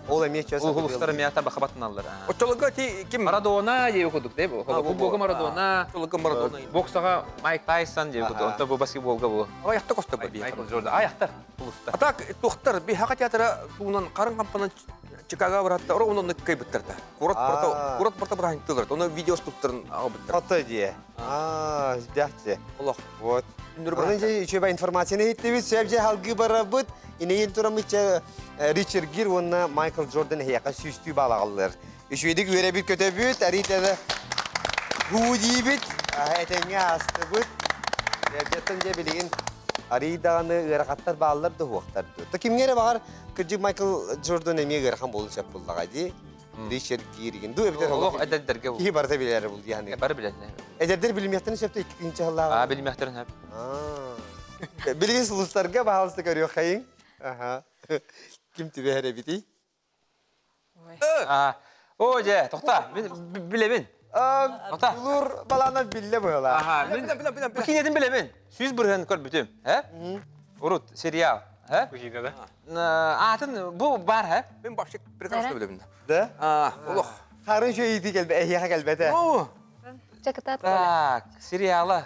Ол эмиэ чөс Улустар эмиэ тарбахха баттаналлар. Оччолорго ти ким? Марадона диye курдук дей бу. Футболга Марадона, Оччолорго Марадона. боксаҕа Майк Тайсон диye курдук. Онто бу баскетболга бу. Аяхта коста би. Майкл Джордан. Аяхтар улуста. А так тухтар би хака театра туунан карын кампанан Чикаго баратта ора онон кыйбыттар да. Курат барта курат барта барахтылар. Оны видео туттарын агыбыттар. Ото дие. Аа, дяхте. Олох. Вот. Онон же үчүгэй информацияны иһиттибит, сөп же халгыы барабыт. Инейин турамычча Ричард Гир уонна Майкл Джордан эһиэхэ сүүстүү баалаҕаллар. Үчүгэйдик үөрэбит көтөбүт, арыйтада һуу диибит, этэҥҥэ аастыбыт. Дьэттэн дьэ билигин арый даҕаны ыарахаттар бааллар да уһуохтар дуу. То кимҥэ эрэ баҕар кырдьык Майкл Джордан эмиэ ыарахан буолуон сөп буллаҕа дии. Ричард Гиригин дуу эбэтэр Олох эдэрдэргэ киһи барыта билэр бул дии Бары билэллэр. Эдэрдэр билимиэхтэрин сөп иккинчи сыллааҕы. Аа билимиэхтэрин сөп. Билигин сулустарга баһаалыста көрүөххэйиҥ. Аха. Ким түбэһэр эбитий? Аа. Оо дьэ, тохта. Билэбин. Тохта. Дулур балаанан биллэ быһыылаах. Аха, мин Билэ, билэ, билэ. Киинэтин билэбин. 100% көрбүтүм. Э? Урут сериал. Э? Киинэ да? Аатын бу бар, э? Мен вообще прекрасно билэбин. Да? Аа, олох. Харын шөйити келбе, эһиэхэ келбете. Оо. Чакытат Так, сериала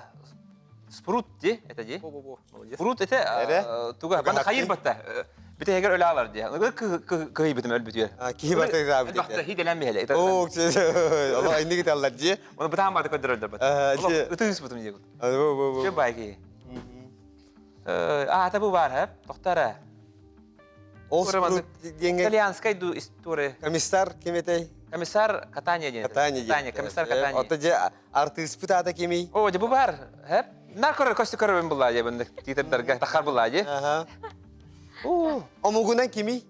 Спрут ди, это ди. Бо-бо-бо, молодец. Спрут это Эре? туга, бана хайыр батта. Битегер өлө алар ди. Кыйбытым өлбүтүөр. Киһи барта ыраабыт Бакта этэ. хиделен бихеле. Оо, Алла инники таллар дии. Оны бытаан барды көдөрөлдөр бат. Ытыыс бутум дии. Бу Чө байки. Аата бу бар, хеп. Тоқтара. Ол Спрут диэҥҥэ Итальянскай ду история. комиссар ким этэй? Комиссар Катания диэн. Катания диэн. Катания, комиссар Катания. Ото дьэ артыыспыт аата кимий? О, дьэ бу бар, хеп. Нар көрөр көстү көрөрбүн буллаа дьэ быннык тиитэрдэргэ тахар буллаа дьэ. Аха. Оо, Омугунан кимий?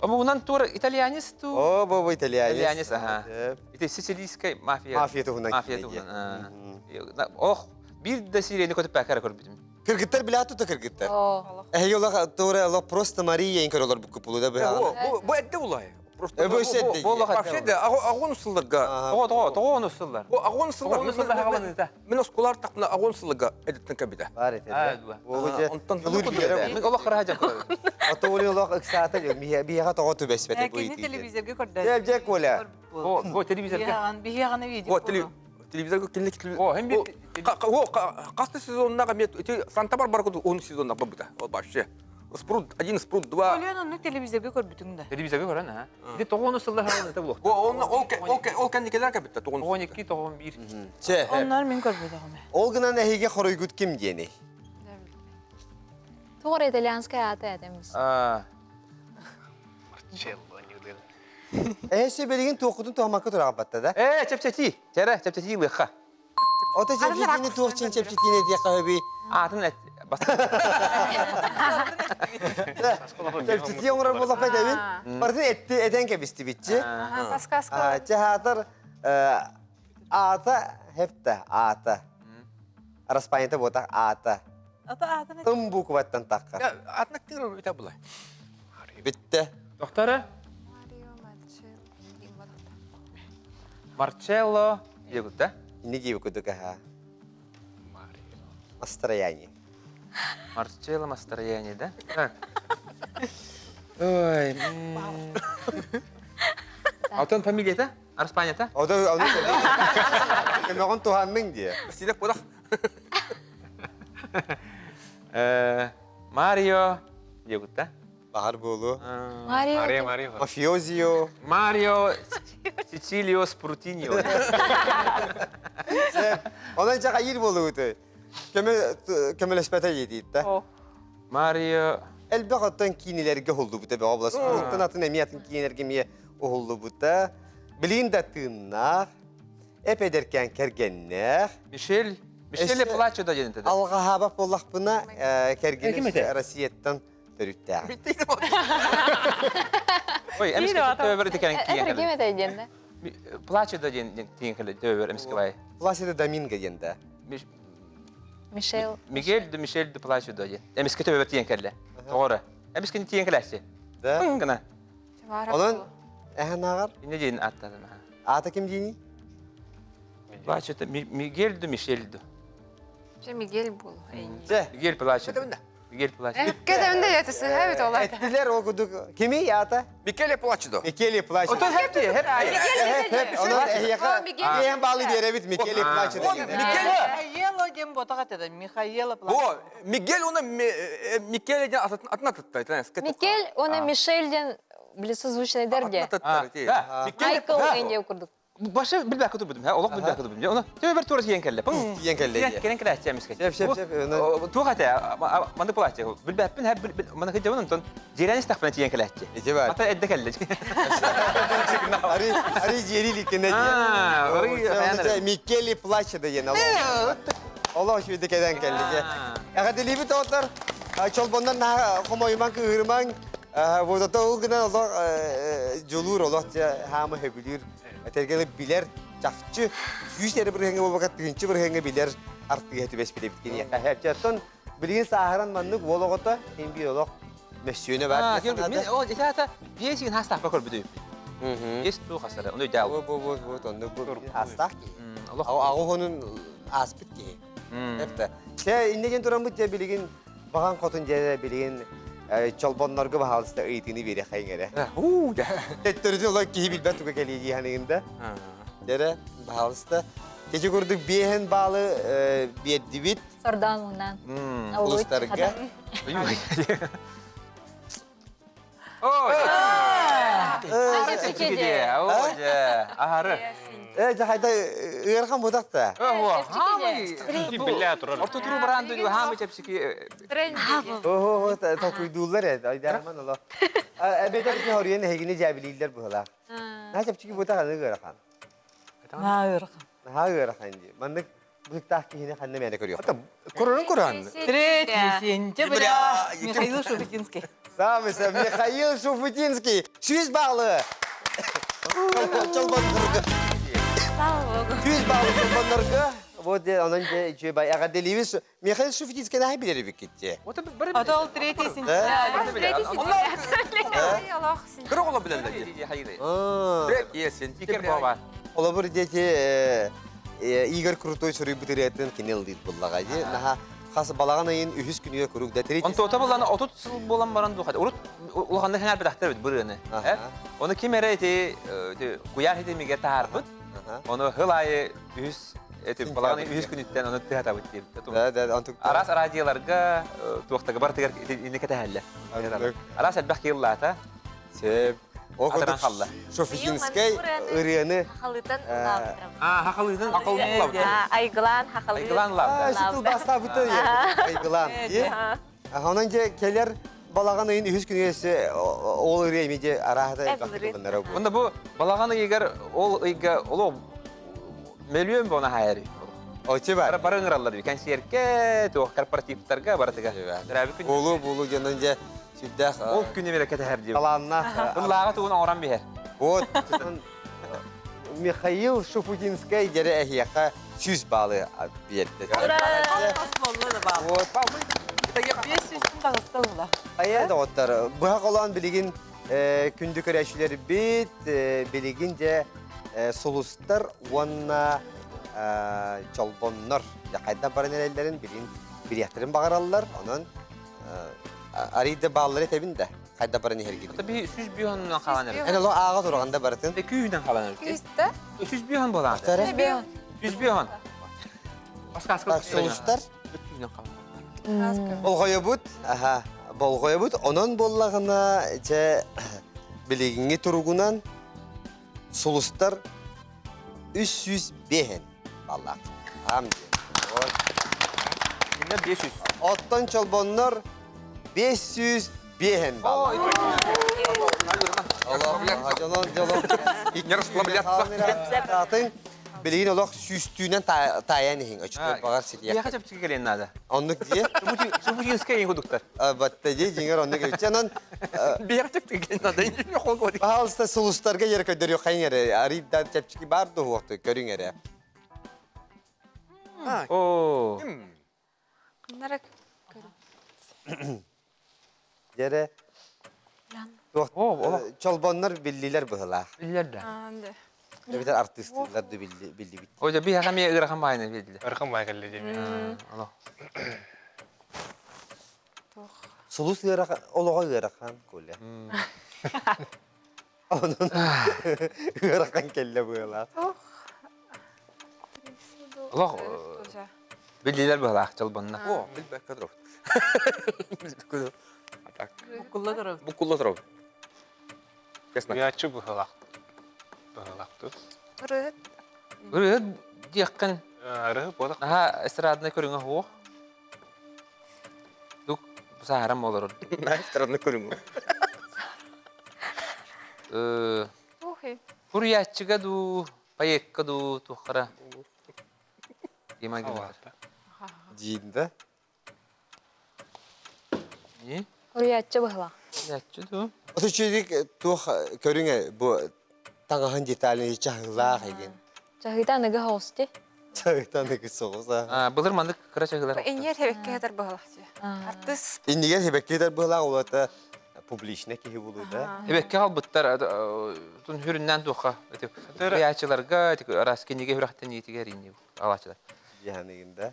Омугунан тур итальянец ту. О, бу бу итальянец. Итальянец, аха. Ити сицилийскай мафия. Мафия туһунан Мафия киинэ туһунан. дии. Ох, Биир да сирэйини көтүппэккэ эрэ көрбүтүм. Кыргыттар билээ тута кыргыттар. Эһиги олох туора олох просто Мария ең көрөлөр бу купулуда быһаҕын. Бу эдде булай. Просто Бу эдде. Вообще да агон сылларга. Тоҕо тоҕо тоҕо ону сыллар. Бу агон сыллар. Ону сыллар хаҕаланыта. Мен осколар тақпына агон сылларга эдеттен кабида. Бар ете. Онтон Мен олох кыраһа жаккы. Ото оли олох ыксаата биһиэхэ тоҕо түбэспэтэ бу Кини телевизорга көрдө. Дьэ дьэ Коля. О, бу телевизорга. Биһиэҕаны видео. Телевизорга кинилик О, hem bir Касты сезоннага мен Санта Барбара он сезоннага бабыта. Вообще. Спрут 1, Спрут 2. Өлүөн онну телевизорга көрбүтүң да. Телевизорга көрөн, а. Ити тоҕону сыллар хаалыта булуох. Ол ол ол кэнникелер кэбитте тоҕон. 12, 91. Чэ. Оннор мин көрбөтөҕүм. Ол гынан эһиги хоруйгут ким диэний? Тоҕо итальянскай аата этэмис. А. Марчелло ньылын. Эһи билигин туохкутун туһамакка тураҕаппатта да? Э, чэпчэти. Чэрэ, чэпчэти лыха. Ото чэпчэтиини туох чин чэпчэтиини диэххэ хөбүй? Аатын эт бас. Чэпчэтии оҥорор буоллахпа этэбин. Барытын этти этэн кэбистибитчи. Подсказка. Чаһаатар аата хепте аата. Распанита буотах аата. Ата аатын Тым букваттан таххар. Атын актер үтә була. Битте. Доктора? Марио Марчелло. Марчелло диэбит да? Инни диэбит курдук аха. Настроение. Марчелло настроение, да? Ой. Алтын фамилията? Арспанията? Ода ону Көмөҕүн туһанныҥ диye. Сидек кудах. Марио диэбит да? Баһар буолу. Марио. Мария, Мария. Мафиозио. Марио Сицилио Спрутиньо. Онон чаҕайыр буолугуту. Көмө көмөлөспөтө диэтиитта. Марио Элбэх оттон киинилэргэ уһуллубута бөҕө була. Спорттан атын эмиэ атын киинилэргэ эмиэ уһуллубута. Билигин да тыыннаах, эп-эдэркээн кэргэннээх. Мишель Мишель Плачо да диэн этэ. Алҕаһаабат буоллахпына, Ким кэргэним этэ? Россияттан төрүттээх. Ой, эмискэ төбөр итикэн киэн Ким этэй диэн да? Плачо да диэн тиэн кэлэ төбөр эмискэ бай. Пласида Доминго диэн да. Мишель. Мигель де Мишель де Плачо да диэн. Эмискэ төбөр тиэн кэллэ. Тоҕоро. Эмискэ тиэн кэлээччи. Да. Гына. Онон эһэн ааҕар. Инне диэн аттадым. Аата ким диэний? Плачо Мигель де Мишель де. Мигель был. Дьэ. Мигель Плачо. Мигель Плачо. Кэдэмдэ яты сыһа бит олар. Эттилер ол кудук. Кими аата? Микеле Плачидо. Микеле Плачидо. Отон хепти, хепти. Онон эһиэхэ Мигель. Эһэн баалы биэрэбит Микеле Плачидо. Микеле. Михаила диэн ботаҕа этэ Михаила О, Мигель оны Микеле диэн атын атытта. Микель, оны Мишель диэн били созвучный дерге. Микеле Майкл Энди курдук. Башы билбэккэ турбутум, олох билбэккэ турбутум. Оны төбөр тура тиэн кэллэ. Тиэн кэллэ. Кэлэн кэлээччи эмискэ. Сеп, сеп, сеп. Туох этэ, маны плачы. Билбэппин, маны кыдьабын онтон дьиэрэн истэхпинэ тиэн кэлээччи. Ити бар. Ата эдде кэллэ. Ари, ари дьиэри ликкенэ диэн. Микеле Плачидо диэн олох үчүгэй кэлэн кэллэ. Эҕэрдэлиибит оҕолор. Чолбоннор наһаа хомойумаҥ, кыыһырымаҥ. Водото ол гынан олох дьулуур олох хаамы сөбүлүүр. Этэргэ билэр чахчы сүүс эрэ бырыһыҥҥа буолбакка тыһыынча бырыһыҥҥа билэр артыыһа түбэспит эбит киниэхэ. Оттон билигин сааһыран маннык уол оҕото син биир олох мөссүөнэ баар. Мен ол итата биэсигин хастаахпа көрбүтүм. Биэс туу хастара. Ону дьаал. Бу бу бу бу оннук бу астаах киһи. Олох Аҕа хонун ааспыт киһи. Эпте. Чэ инне диэн тураммыт дьэ билигин баҕан хотун дьэ билигин чолбоннорго баһаалыста ыйытыыны биэриэххэйиҥ эрэ. Уу, да. Төттөрүтүн олор киһи билбэт туга кэлиэ дии саныгын да. Дьэрэ, баһаалыста. Кече курдук биэһин баалы биэрдибит Сордаан муҥнаан. улустарга. Ахары. Э, жахайда ыархан бутакта. Биллээ турар. Орто туру баран дойду хаамы чэпсики. Ого, толкуйдууллар э, айдарман оло. Эбэтэр ки хоруйан эһигини дьээбилииллэр быһылаах. Наһаа чэпчэки бутах аны ыарахан. Наһаа ыарахан. Наһаа ыарахан дии. Маннык быһыктаах киһини ханна мээнэ көрүөх. Көрөрүн көрөн. 3 сентября Михаил Шуфутинский. Самый сам Михаил Шуфутинский. Сүүс баалы. Чолбоннорго. Слава Богу. Сүүс баалы чолбоннорго. Вот онон дьэ үчүгэй бай эҕэрдэлиибит. Михаил Шуфутинскай наһаа билэр эбиккит дьэ. Ото ол третий сентябрь. Кыра оҕолор билэллэр дии. Третий сентябрь. Холобур дети Игорь Крутой суруйбут ырыатын кини ыллыыр буллаҕа дии. Наһаа хас балаҕан ыйын үһүс күнүгэр куруук да третий Онтуота буллана 30 сыл буолан баран духат. Урут улаханнык ханаар битахтар бит бырыаны. Оны ким эрэ ити куйаар хитимиге таһаарбыт. Ону хыл аайы үһүс эти балаҕан үһүс күнүттэн ону тыһатабыт диэбит. Да, да, онтук. Араас араадьыйаларга туохтага бартыгар инни кэтэһэллэр. Араас элбэх киыллаата. Сөп. Ол Атыран халла. Шофитинскай ырыаны Хахалыытан улаабыттарым. А, хахалыытан Айгылаан хахалыы. Айгылаан улаабыта. Тылбаастаабыта Айгылаан. Онон дьэ кэлэр балаҕан ыйын үһүс күнүгэр ол ырыа эми дьэ арааһата элбэх тылыннара бу. Онда бу балаҕан ыйыгар ол ыйга оло мөлүөн бона хайары. Очи бар. Бары ыҥыраллар би кэнсиэркэ, туох корпоративтарга барытыга. Төрөөбүт күн. Болу болу дьонун дьэ сүрдээх Ол күнү мере кэтэһэр дип. талааннаах. Ыллааҕа тугун оҥорон биһэр. Вот Михаил Шуфутинскай дьэрэ эһиэхэ 100 баалы биэрдэ. Вот. 500 таҕыста була. Айа доҕоттор, быһа холоон билигин күндү көрөөччүлэрбит, билигин дьэ сулустар уонна чолбоннор хайдах баран эрэллэрин билин билиэхтэрин баҕараллар. Онон арыйда бааллары этэбин да хайдах баран иһэргит. Таби 105 оннунан хаалан эрэр. Эн оло ааҕа тураганда барытын. Күүһүнэн хаалан эрэр. Күүстэ? 105 он буолан. 105 он. Так, сулустар. Болҕойобут, аха, болҕойобут. Онон буоллаҕына, дьэ, билигиҥҥи туругунан сулустар 305 баллаах. Аам диэн. Кинилэр 500. Оттон чолбоннор 505 баллаах. Дьолон, дьолон. Не расслабляться. Атын билигин олох сүүстүүнэн таайан иһиҥ өчтөр баҕар ситиэх. Биһиэхэ чэпчэки кэлиэн наада. Оннук дии. Шуфутинскай ең кудуктар. Батта дии дьиҥэр оннук эбит. Онон Биһиэхэ чэпчэки кэлиэн наада. Пожалуйста, сулустарга ер көдөрү хайын эрэ. Арыйда чэпчэки бар дуһуохту көрүҥ эрэ. О. Нарак. Дьэрэ чолбоннор биллилэр быһылаах. Биллер да. Эбэтэр артыыстыылар да биллибит. Ой, биһиэхэ эмиэ ыарахан баайына биэрдилэр. Ыарахан баай кэллэ диэми. Ало. Сулус ыарахан, олоҕо ыарахан, Коля. Онон ыарахан кэллэ быһылаах. Олох биллилэр быһылаах чолбонно. О, билбэккэ турабыт. Буккулла турабыт. Буккулла турабыт. Честно. Уйааччы быһылаах. Быһылаахтыт. Ырыһыт. Ырыһыт диэххин. Ырыһыт буолах. Наһаа эстрадный көрүҥэ суох. Дук саһарам олорор. Наһаа эстрадный көрүҥэ. Хуруйааччыга дуу, поэкка дуу туоххара. Дима гынар. Диин да? Не? Хуруйааччы быһылаах. Хуруйааччы дуу. Ото чүдик туох көрүҥэ бу таҥаһын деталин чаһыылаах эгин. Чаһыыта аныгы соҕус Чаһыыта аныгы соҕус а. Былыр маннык кыра чаһыылар. Иннигэр хэбэккэ хатар быһылаах. Артыс. Иннигэр хэбэккэ хатар быһылаах улата публичный киһи булуу да. Эбэккэ халбыттар тун хүрүннэн туохха Хуруйааччыларга араас кинигэ хүрэхтэниитигэр инни алааччылар. Дьаныгын да.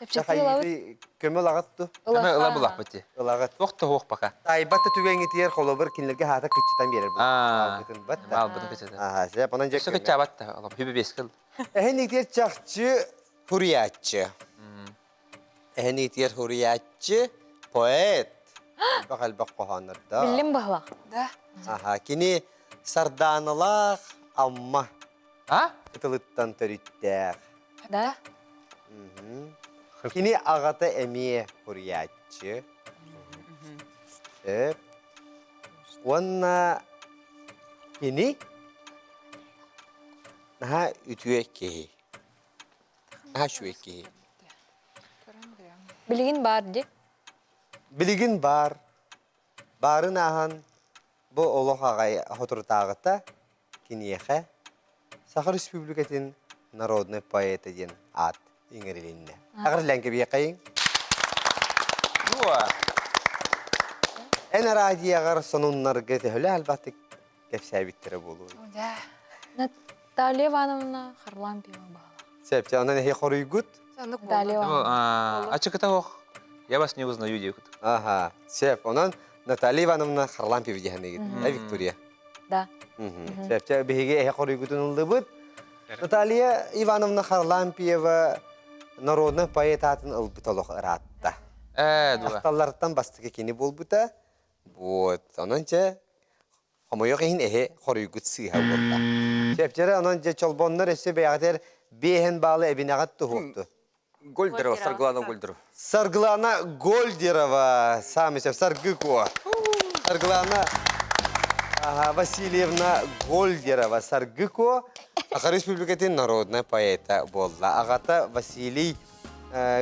Чэпчэки ылабыт. Көмө ылаҕыт ту? Көмө ыла булахпыт ти. Ылаҕыт. Туох да суох пока. Тайбат да түгэҥҥитигэр холобур кинилэргэ хаата кыччытан биэрэр Аалбытын бат. Аалбытын кыччытан. Аа, сеп онон дьэ. Өссө кыччаабат да, олом хүбү бескил. Эһин чахчы хуруйааччы. Эһин итигэр хуруйааччы поэт. Элбэх элбэх хоһооннордо. Биллим баһылаах. Да. Аха, кини Сардааналаах Амма А? кытылыттан төрүттээх. Да? Кини аҕата эмиэ хуруйааччы. Сөп. Уонна кини наһаа үтүө киһи. Наһаа үчүгэй киһи. Билигин баар дии. Билигин баар. Баарын ааһан бу олох аҕай соторутааҕыта киниэхэ Саха Республикатын народный поэта диэн аат иҥэрилиннэ. Аҕырлээн кэбиэхэйиҥ. Дуо. Эн араадьыйаҕар сонуннарга төһөлө албатык кэпсээбиттэрэ буолуой? Наталья Ивановна Харлампьева баала. Сөп, онон эһи хоруйгут? Наталья Ивановна. Ачыкыта ох. Я вас не узнаю диэкут. Ага, сөп. Онон Наталья Ивановна Харлампьева диэхэнигит. Э, Виктория? Да. Сөп, биһиги эһи хоруйгутун ыллыбыт. Наталья Ивановна Харлампьева народный поэт аатын ылбыт олох ыраатта. Ээ, дуо. Ахталлартан бастакы кини буолбута. Вот, онон чэ, хомойуох иһин эһи хоруйгут сыыһа буолла. Чэпчэрэ онон дьэ чолбоннор өссө бэйэҕитигэр биэһин баалы эбинэҕит туһуохту. Гольдерова, Саргылана Гольдерова. Саргылана Гольдерова, саамай сөп, Саргы Куо. Саргылана ага, Васильевна Гольдерова, Саргы Куо, Саха Республикатын народная поэта буолла. Аҕата Василий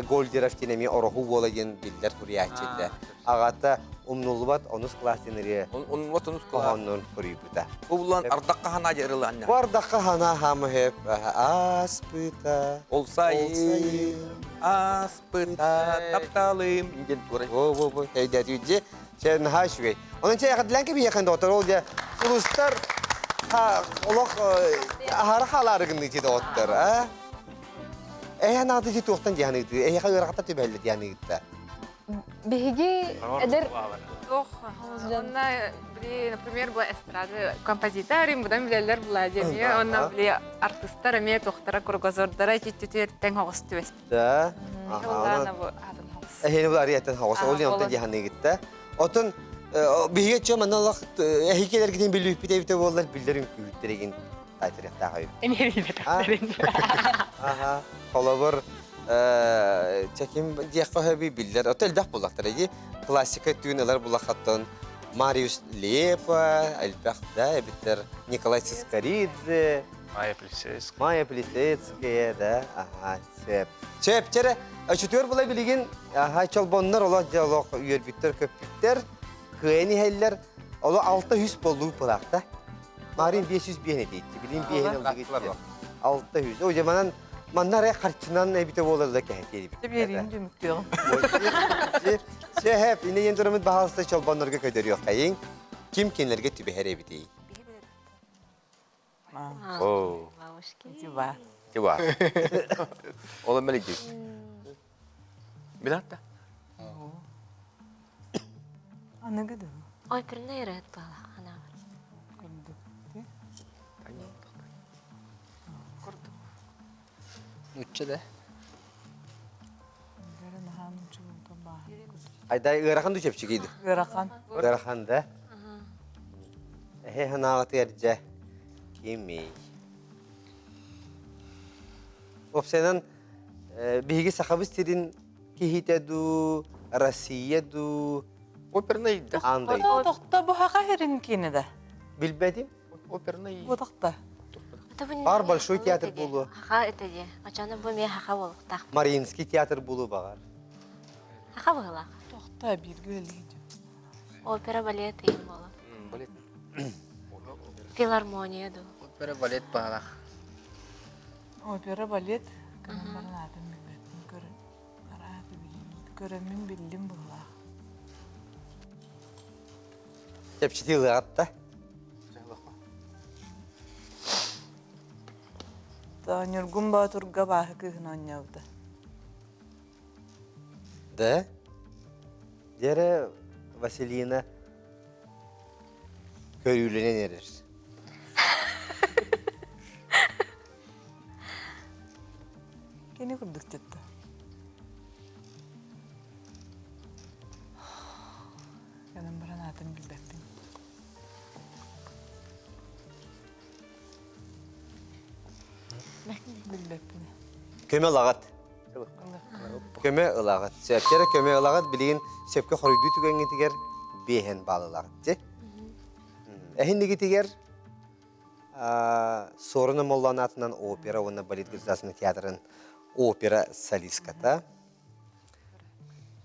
Гольдеров диэн эмиэ ороһу уола диэн биллэр суруйааччы этэ. Аҕата умнуллубат онус кылаас диэн ырыа Умнуллубат онус кылаас. хоһооннорун суруйбута. Бу булан ардахха ханаа дьарылаанна. Бу ардахха ханаа хаамыһып ааспыта. Ол сайын ааспыта тапталым диэн туорай. Во во во өйдөөтүгүт Чэ наһаа үчүгэй. Онон чэ эҕэрдэлээн кэбиһиэххин доҕоттор ол дьэ сулустар олох аһара хаалаары гынныы дии доҕоттор а Эһэ анааты дии туохтан диэн ыытыы эһиэхэ ыарахаттар түбэһэллэр диэн ыытта. Биһиги эдэр Ох, онно били, например, была эстрада композитор, им будан билэллэр Владимир, онно били артыстар эмиэ туохтара кругозордара ититтүтүөр тэҥ оҕус түбэспит. Да. Улаана бу атын хоҕус. Эһини бу арыйаттан хоҕус. Ол онтон диэханыгытта. Отон биһиги чө манна олох эһикелергитин билүүппүт эбитэ буоллар биллэр үҥкүүһүттэригин таайтарыахтаах эбит. Эмиэ билбэтэхтэрин. Аха. Холобур, чеким диэххэ сөбүй биллэр. Ото элбэх буллахтар ди. Классика түүн ылар буллахаттан Мариус Лепа, элбэх да эбиттер Николай Цискоридзе, Майя Плисецкая. Майя Плисецкая, да, аха, сөп. Сөп, чэрэ, өчүтүөр була билигин, аха, чолбоннор олох дьолох үөрбүттэр, көппүттэр, кыайан иһэллэр, оло 600 боллуу пылаахта. Марин 500 биэһин этийтти, билин биэһин ылдыгытты. 600. О, манан манна эрэ харчынан эбите буолалла кэһэтиэр эбит. Биэриин түмүктүөҕүм. Сөп, инне диэн турамыт баһаалыста чолбоннорго көдөрүөххэйиҥ. Ким кинилэргэ түбэһэр эбитий? О, Тиба. Тиба. Ол мэлигдик. Билатта. Аныгы да. Оперный ырыат буола анаабыт. Курдук. Курдук. Нучча да. Айдай ыарахан ду чэпчэкийди? Ыарахан. Ыарахан да? Эһэ ханаҕатыгар дьэ кимий? Уопсайынан биһиги Сахабыт сирин киһитэ дуу, Россия дуу, Оперный да. аан дойду. Тохто бу хаха херин киинэ да. Билбэтим. Оперный. Бу тохто. Бар большой театр буолуо. Хаха это де. Ачаны бу мен хаха болуктаах. Мариинский театр буолуо баҕар. Хаха быһылаах. Тохто бирге өлейді. Опера балет иин боло. Балет. Филармония ду. Опера балет баалах. Опера балет кынамбарын атын билбэппин көрөн арааты көрөммүн биллим буллаах. Чэпчэтии ылыаҕатта. Ньургун Боотурга бааһы кыыһын оонньообута. Да? Дьэрэ Василина көрүүлэнэн эрэр. Кини курдук тетте. Канан баран атын билбэппин. Билбэппин. Көмө ылаҕыт. Көмө ылаҕыт. Сөпкө көмө ылаҕыт билигин сөпкө хоруйдуу түгэҥҥитигэр биэһэн баалылаҕыт. Дьэ. Эһиннигитигэр Суорун Омоллоон аатынан опера уонна балет государственный театрын опера солистката.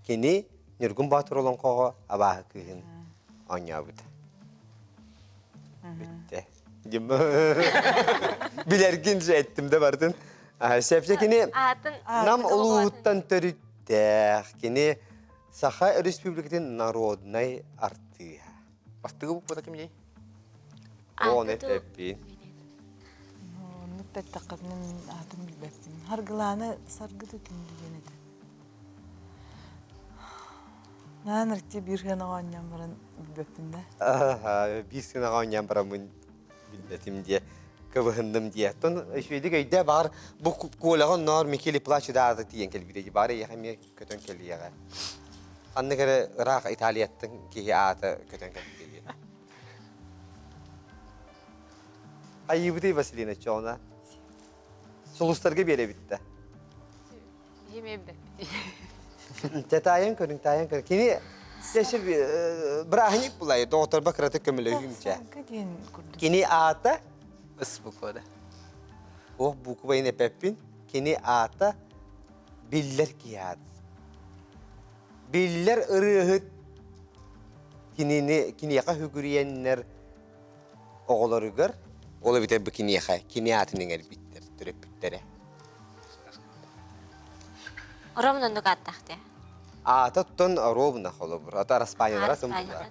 Кини Ньургун Боотур олоҥхоҕо абааһы кыыһын оонньообута. Бүттэ. Билэргин же эттим да бардын. Сөпсө кини Атын Нам улууһуттан төрүттээх. Кини Саха Республикатын народнай артыыһа. Бастыгы буквата кимний? Ону эппин. Оннук да эттэххинэ мин аатын билбэппин. Харгылаана саргы да ким диэн этэ. Наан арчы биир сыанаҕа оонньоон баран билбэппин да. Биир сыанаҕа оонньоон бараммын билбэтим диэ кыбыһынным диэ. Оттон үчүгэйдик өйдөө баар бу Коляҕа онноор Микеле Плачеда аата тиийэн кэлбитэ баар эйиэхэ эмиэ көтөн кэлиэҕэ. Ханнык эрэ ыраах Италияттан киһи аата көтөн кэлбитэ диэн. Айыыбытый Василина Чоона. Сулустарга биэрэбит да. Биһи билбэппит. Тетайын көрүҥ, таайын көрүҥ. Кини сесир бырааһынньык булай, доҕотторба кыратык көмөлөһүүм чэ. Кини аата Ыс буквада. Ох буквайын эпэппин. Кини аата биллэр киһи аат. Биллэр ырыаһыт кинини киниэхэ сүгүрүйэннэр оҕолоругар ол эбэтэр бу киниэхэ кини аатын иҥэрбиттэр төрөппүттэрэ. Ровно оннук ааттаах дии. Аата оттон ровно холобур. Ата араспаанньалара тымтылар.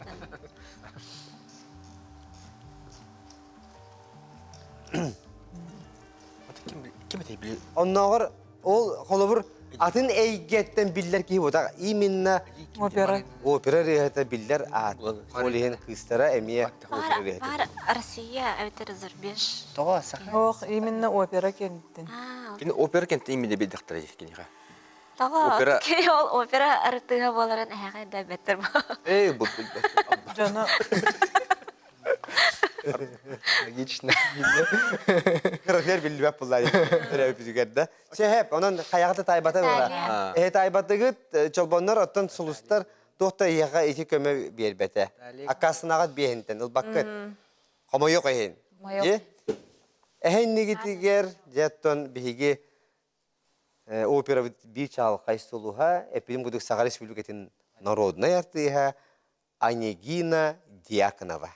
Ким этэй били? Оннооҕор ол холобур атын эйгэттэн биллэр киһи буолбатах. Именно Опера. Опера ырыаһыта биллэр аат. Ол иһин кыыстара эмиэ опера ырыаһыта. Баар Россия эбэтэр зарубеж. Тоҕо саха? Ох, именно опера кэнниттэн. Кини опера кэнниттэн именно билдэхтэрэ киниэхэ. Тоҕо Опера. Кини ол опера артыыһа буоларын эһэҕэ да бэттэр Эй, бу Дьоно Логично. Кырыгар биллибэт буллар төрөөбүтүгэр да. Сөһеп, онон хайаҕата таайбата була. Эһэ таайбатыгыт чолбоннор оттон сулустар туох да эйиэхэ ити көмө биэрбэтэ. Аккаастанаҕыт биэһинтэн ылбаккыт. Хомойуох иһин. Эһэ иннигитигэр дьэ оттон биһиги операбыт биир чаҕылхай сулуһа, эппитим курдук Саха Республикатын народнай артыыһа Анегина Дьяконова.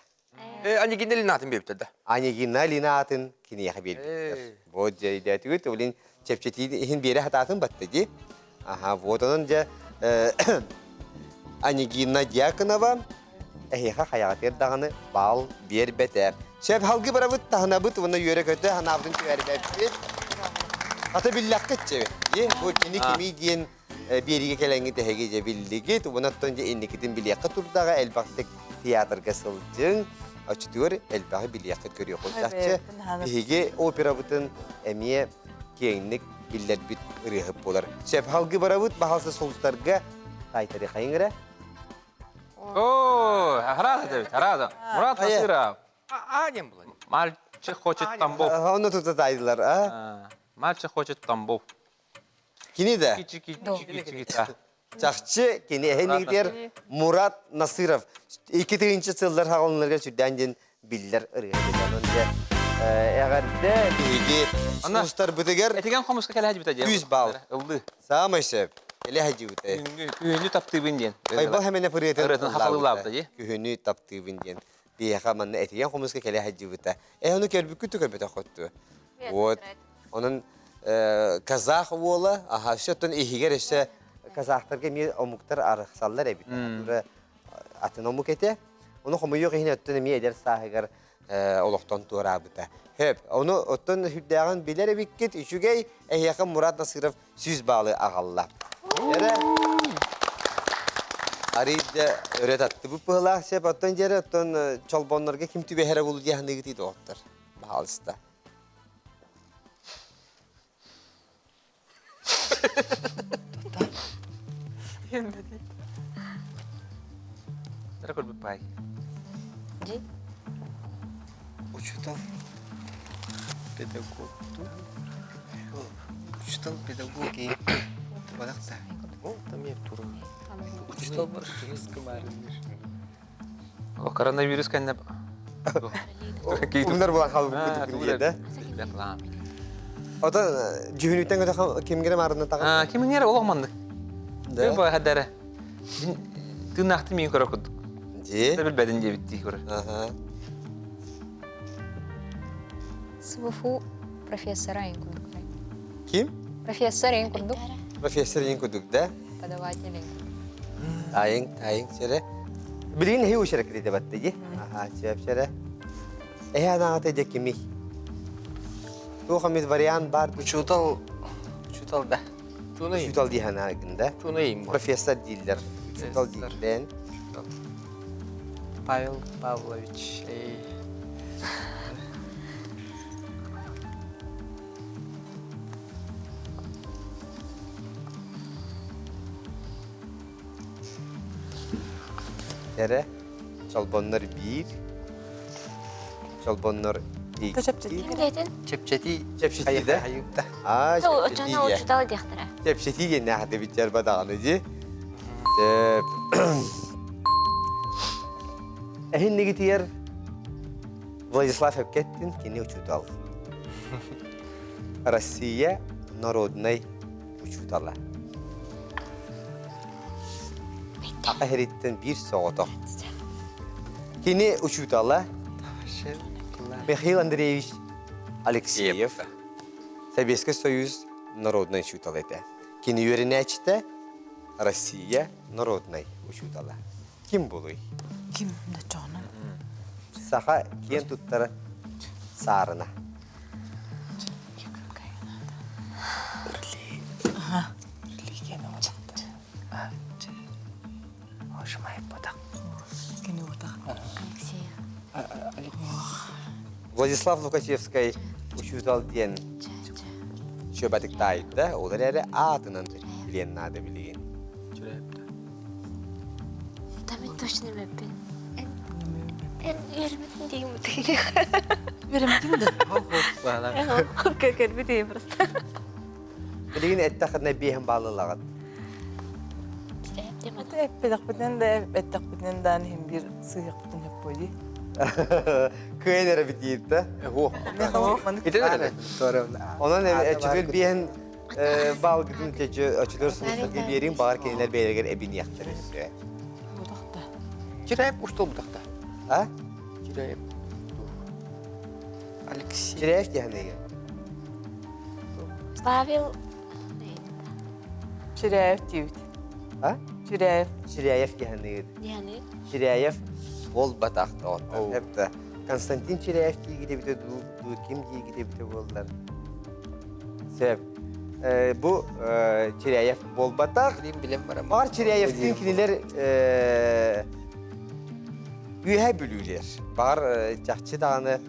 Анегина Лина аатын биэрбиттэр да? Анегина Лина аатын киниэхэ биэрбиттэр. Вот дьэ өйдөөтүгүт, блин, чэпчэтии иһин биэрэ сатаатын батта дии. Аха, вот онон дьэ Анегина Дьяконова эһиэхэ хайаҕатыгар даҕаны баал биэрбэтэ. Сөп халгы барабыт, таһынабыт уонна үөрэ-көтө ханаабытын түһэрбэппит. Ата биллэххит чэ. Бу кини кимий диэн биэриигэ кэлэҥҥит эһиги дьэ биллигит, уонна оттон дьэ инникитин билиэххэ турдаҕа элбэхтик театрга сылдьыҥ, оччотугар элбэҕи билиэххит көрүөххүт. Чахчы биһиги операбытын эмиэ киэҥник биллэрбит ырыаһыт буолар. Сөп халгы барабыт, баһалса сулустарга таайтары хайыҥ эрэ. О, араас этэбит, араас. Мурат Насыров. А диэн буолар. Мальчик хочет Тамбов. Онно тута таайдылар, а? Мальчик хочет Тамбов. Кини да? Чахчы кини эһэнигитер Мурат Насыров 2 сыллар хаҕылыннарга сүрдээн диэн биллэр ырыаһыт Онон дьэ эҕэрдэ биһиги сулустарбытыгар Этигэн хомуска кэлэ сылдьыбыта диэн. 100 балл. Ыллыы. Саамай сөп. Кэлэ сылдьыбыта. Күһүнү таптыыбын диэн. Байбал хэмэнэ ырыатын Ырыатын хахалыылаабыта дии. Күһүнү таптыыбын диэн. Биһиэхэ манна этигэн хомуска кэлэ сылдьыбыта. Э ону көрбүккүт көрбөтөххүт Вот. Онон казах уола, аха, өссө оттон иһигэр өссө казахтарга эмиэ омуктар арахсаллар эбит. Атын омук этэ. Ону хомойуох иһин оттон эмиэ эдэр сааһыгар олохтон туораабыта. Хөп. Ону оттон үрдээҕин билэр эбиккит. Үчүгэй эһиэхэ Мурат Насыров 100 баалы аҕалла. Эрэ Арыйда өрө таттыбыт быһылаах сеп оттон дьэрэ оттон чолбоннорго ким түбэһэрэ булу диye ханыгытый доҕоттор. Баһаалыста. Эрэ көрбүт паай. Дьи. Учутал. Педагог. Учутал педагог и Барахта. О, там я туру. Учутал бар. О, коронавирус кэннэ Умнар буолан хаалбыт курдук да? Ото дьүһүнүттэн көтө кимгере маарына таҕа? Кимингере олох маннык. Да. Бу хадара. Тыыннаахты миин көрөр курдук. Дии. Билбэтин диэбиттии көрөр. Аха. СВФУ профессора ин курдук. Ким? Профессор ең курдук. Профессор ең курдук, да? Преподаватель ең. Тайың, тайың, сире. Билигин эһи учара кирите батты ди. Аха, сөп сире. Эһи анаҕата дьэ кимий? Туох эмит вариант бар? Учуутал, учуутал да. Учуутал дии санаагын да? Профессор дииллэр. Учуутал дииллэн. Павел Павлович. Эрэ, чолбоннор биир, чолбоннор икки. Чэпчэтии. Чэпчэтии да? Аа, чэпчэтии Оччоно учуутал диэхтэрэ. Чэпчэтии диэн наахаты бичэр бадаҕаны дии. Сөп. Эһиннигитигэр Владислав Эпкеттин кини учуутал. Россия народнай учуутала. Аха иһириттэн биир соҕотох. Кини учуутала Михаил Андреевич Алексеев, Советский Союз народнай учуутала этэ. Кини үөрэнээччитэ Россия народнай учуутала. Ким булуй? Ким да чоҕунан? Саха киэн туттара Саарына. Владислав Лукачевскай учуутал диэн чөбатык таайда, ол эрээри аатынан билиэн наада билигин. Тамин точно билбэппин. Эн үөрэммитин диигин Үөрэммитин да? Кэлбит просто. Билигин эттэххинэ биэһин баалылаҕыт. Эппэтэхпитинэн да эттэхпитинэн даан иһин биир сыыһыахпытын сөп буолуо. Кыайан эрэ битиир да. Онон өчүтүр биэһин баалгытын өчүтүр сулустарга биэриҥ баҕар кинилэр бэйэлэригэр эбиниэхтэрэ өссө. Чирээп устул бутахта. А? Чирээп. Алексей. Чирээп диэхэнэгэ. Павел Чиряев диибит. А? Чиряев. Чиряев диэхэнэгэ. Диэхэнэ. Чиряев буолбатах доҕоттор. Эптэ Константин Чиряев диигит эбитэ дуу, дуу ким диигит эбитэ буоллар. Сөп. Бу Чиряев буолбатах. Билим билим барам. Баҕар Чиряевтыын кинилэр үөһэ бүлүүлэр. Баҕар чахчы даҕаны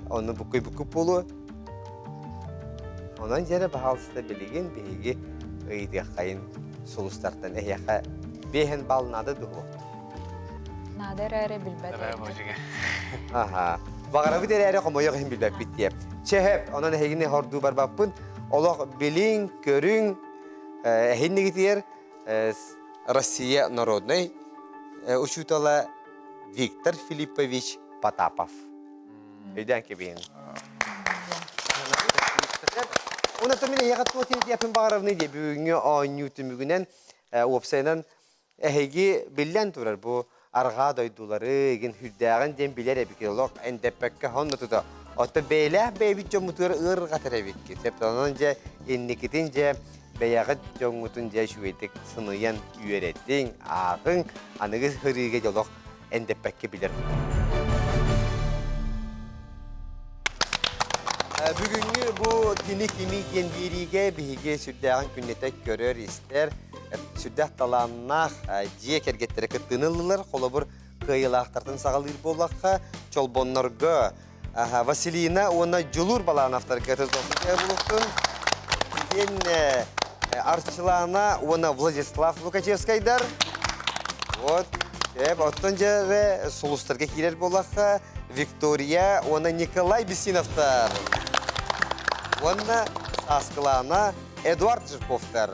ону буккуй-буккуй буолуо. Онон дьэрэ баһаалыста билигин биһиги ыйытыаххайын сулустартан эһиэхэ биэһэн бал наада дуо? Наада эрээри билбэт. Аха. Баҕарабыт эрээри хомойуох иһин билбэппит диэ. Чэһэп, онон эһигини хордуу барбаппын. Олох билиҥ, көрүҥ, эһиннигитигэр Россия народнай учуутала Виктор Филиппович Потапов. Өйдөөн кэбиһин. Онон мин эһиэхэ туох тиэрдиэхпин баҕарабыный диye бүгүҥҥү оонньуу түмүгүнэн уопсайынан эһиги биллэн турар бу арҕаа дойдулары игин хүрдээҕин диэн билэр эбиккит олох эндэппэккэ сонно тута оттон бэйэлээх бэйэбит дьоммутугар ыарырҕатар эбиккит онон дьэ инникитин дьэ бэйэҕит дьоҥҥутун дьэ үчүгэйдик сыныйан үөрэтиҥ ааҕыҥ аныгы сырыыга дьэ олох эндэппэккэ билэр. Бүгүҥҥү бу кини кими диэн биэриигэ биһиги сүрдээҕин күннэтэ көрөр-истэр, сүрдээх талааннаах дьиэ кэргэттэрэ кыттыыны ыллылар. Холобур, кыайыылаахтартан саҕалыыр буоллахха, Чолбоннорго Василина уонна Дьулуур Балановтарга булуктун. Итиэннэ Арчылаана уонна Владислав Лукачевскайдар. Вот. Эп, оттон дьэ сулустарга киирэр буоллахха Виктория уонна Николай Бесиновтар. Уонна Сааскылаана Эдуард Жирковтар.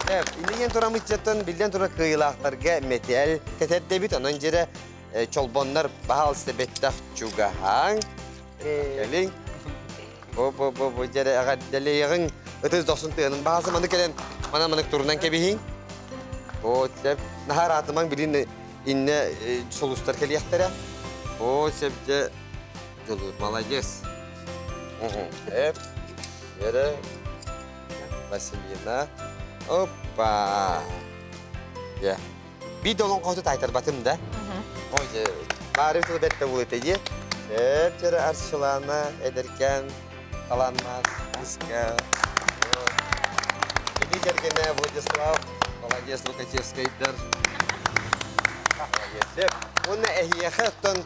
Эп, иннигин турамыччаттан биллэн турар кыайыылаахтарга мэтээл кэтэрдэбит. Онон дьэрэ чолбоннор баһаалыста бэттэх чугаһааҥ. Кэлиҥ. Бу бу бу бу дьэрэ эҕэрдэлиэҕиҥ. Ытыс дохсун тыанын баһасы маны кэлэн манан манык турунан кэбиһиҥ. О, сөп. Наһаа ыраатымаҥ билин иннэ сулустар кэлиэхтэрэ. О, сөп дьэ. Дьулуур, молодец. Эп. Вера, Василина. Опа! Я. Би долон хоту тайтарбатым да. Ой, бары тылы бэртэ буолута дии. Сөп Арчылана эдэркэн талааннаах кыыска. Кини кэргэнэ Владислав, молодец, Лукачевскайдар. Молодец. Уонна эһиэхэ оттон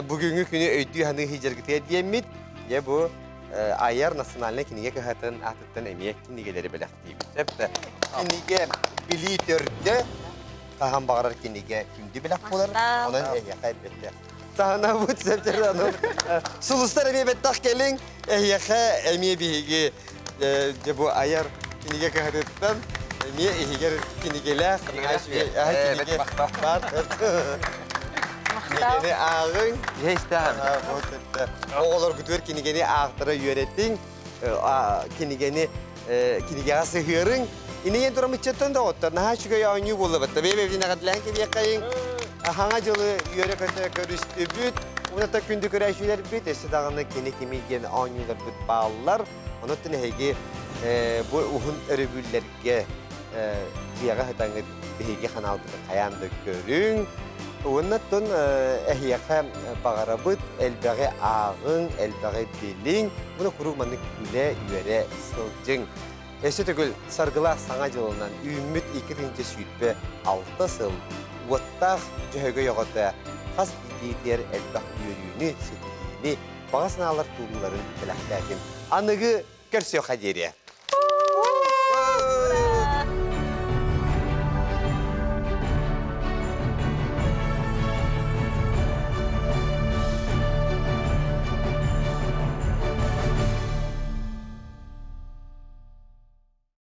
бүгүҥҥү күнү өйдүү саныы сылдьаргытыгар диэммит, дьэ бу айар национальнай кинигэ кыһатын аатыттан эмиэ кинигэлэри бэлэхтиибит. Сөп да? Кинигэ билии төрдө, хаһан баҕарар кинигэ күндү бэлэх буолар. Онон эһиэхэ эппиэттээх. Таһынабыт сөптөр аны сулустар эмиэ бэттэх кэлиҥ. Эһиэхэ эмиэ биһиги дьэ бу айар кинигэ кыһатыттан эмиэ иһигэр кинигэлээх кинигэ баар. Кинигэни ааҕыҥ. Оҕолоргутугар кинигэни аахтара үөрэтиҥ, кинигэни кинигэҕэ сыһыарыҥ. Инигэн туран ыччаттан да оҕоттор наһаа үчүгэй оонньуу буолла батта. Бэйэ-бэйэбитин эҕэрдэлээн кэбиэххэйиҥ. Хаҥа дьылы үөрэ-көтө көрүстүбүт. Уната күндү көрөөччүлэрбит, өссө даҕаны кини кими диэн оонньууларбыт бааллар. Онон эһиги бу уһун өрөбүллэргэ дьиэҕэ сытаҥҥыт биһиги ханаалбытын хайаан да көрүҥ. Уонна оттон эһиэхэ баҕарабыт элбэҕи ааҕыҥ, элбэҕи билиҥ. Уонна куруук маннык күлэ-үөрэ сылдьыҥ. Өссө төгүл саргылаах Саҥа дьылынан үүммүт 2026 сыл уоттаах Дьөһөгөй оҕото хас биирдиитигэр элбэх үөрүүнү, ситиһиини, баҕа санаалар турууларын бэлэхтээтим. Аныгы көрсүөххэ диэри.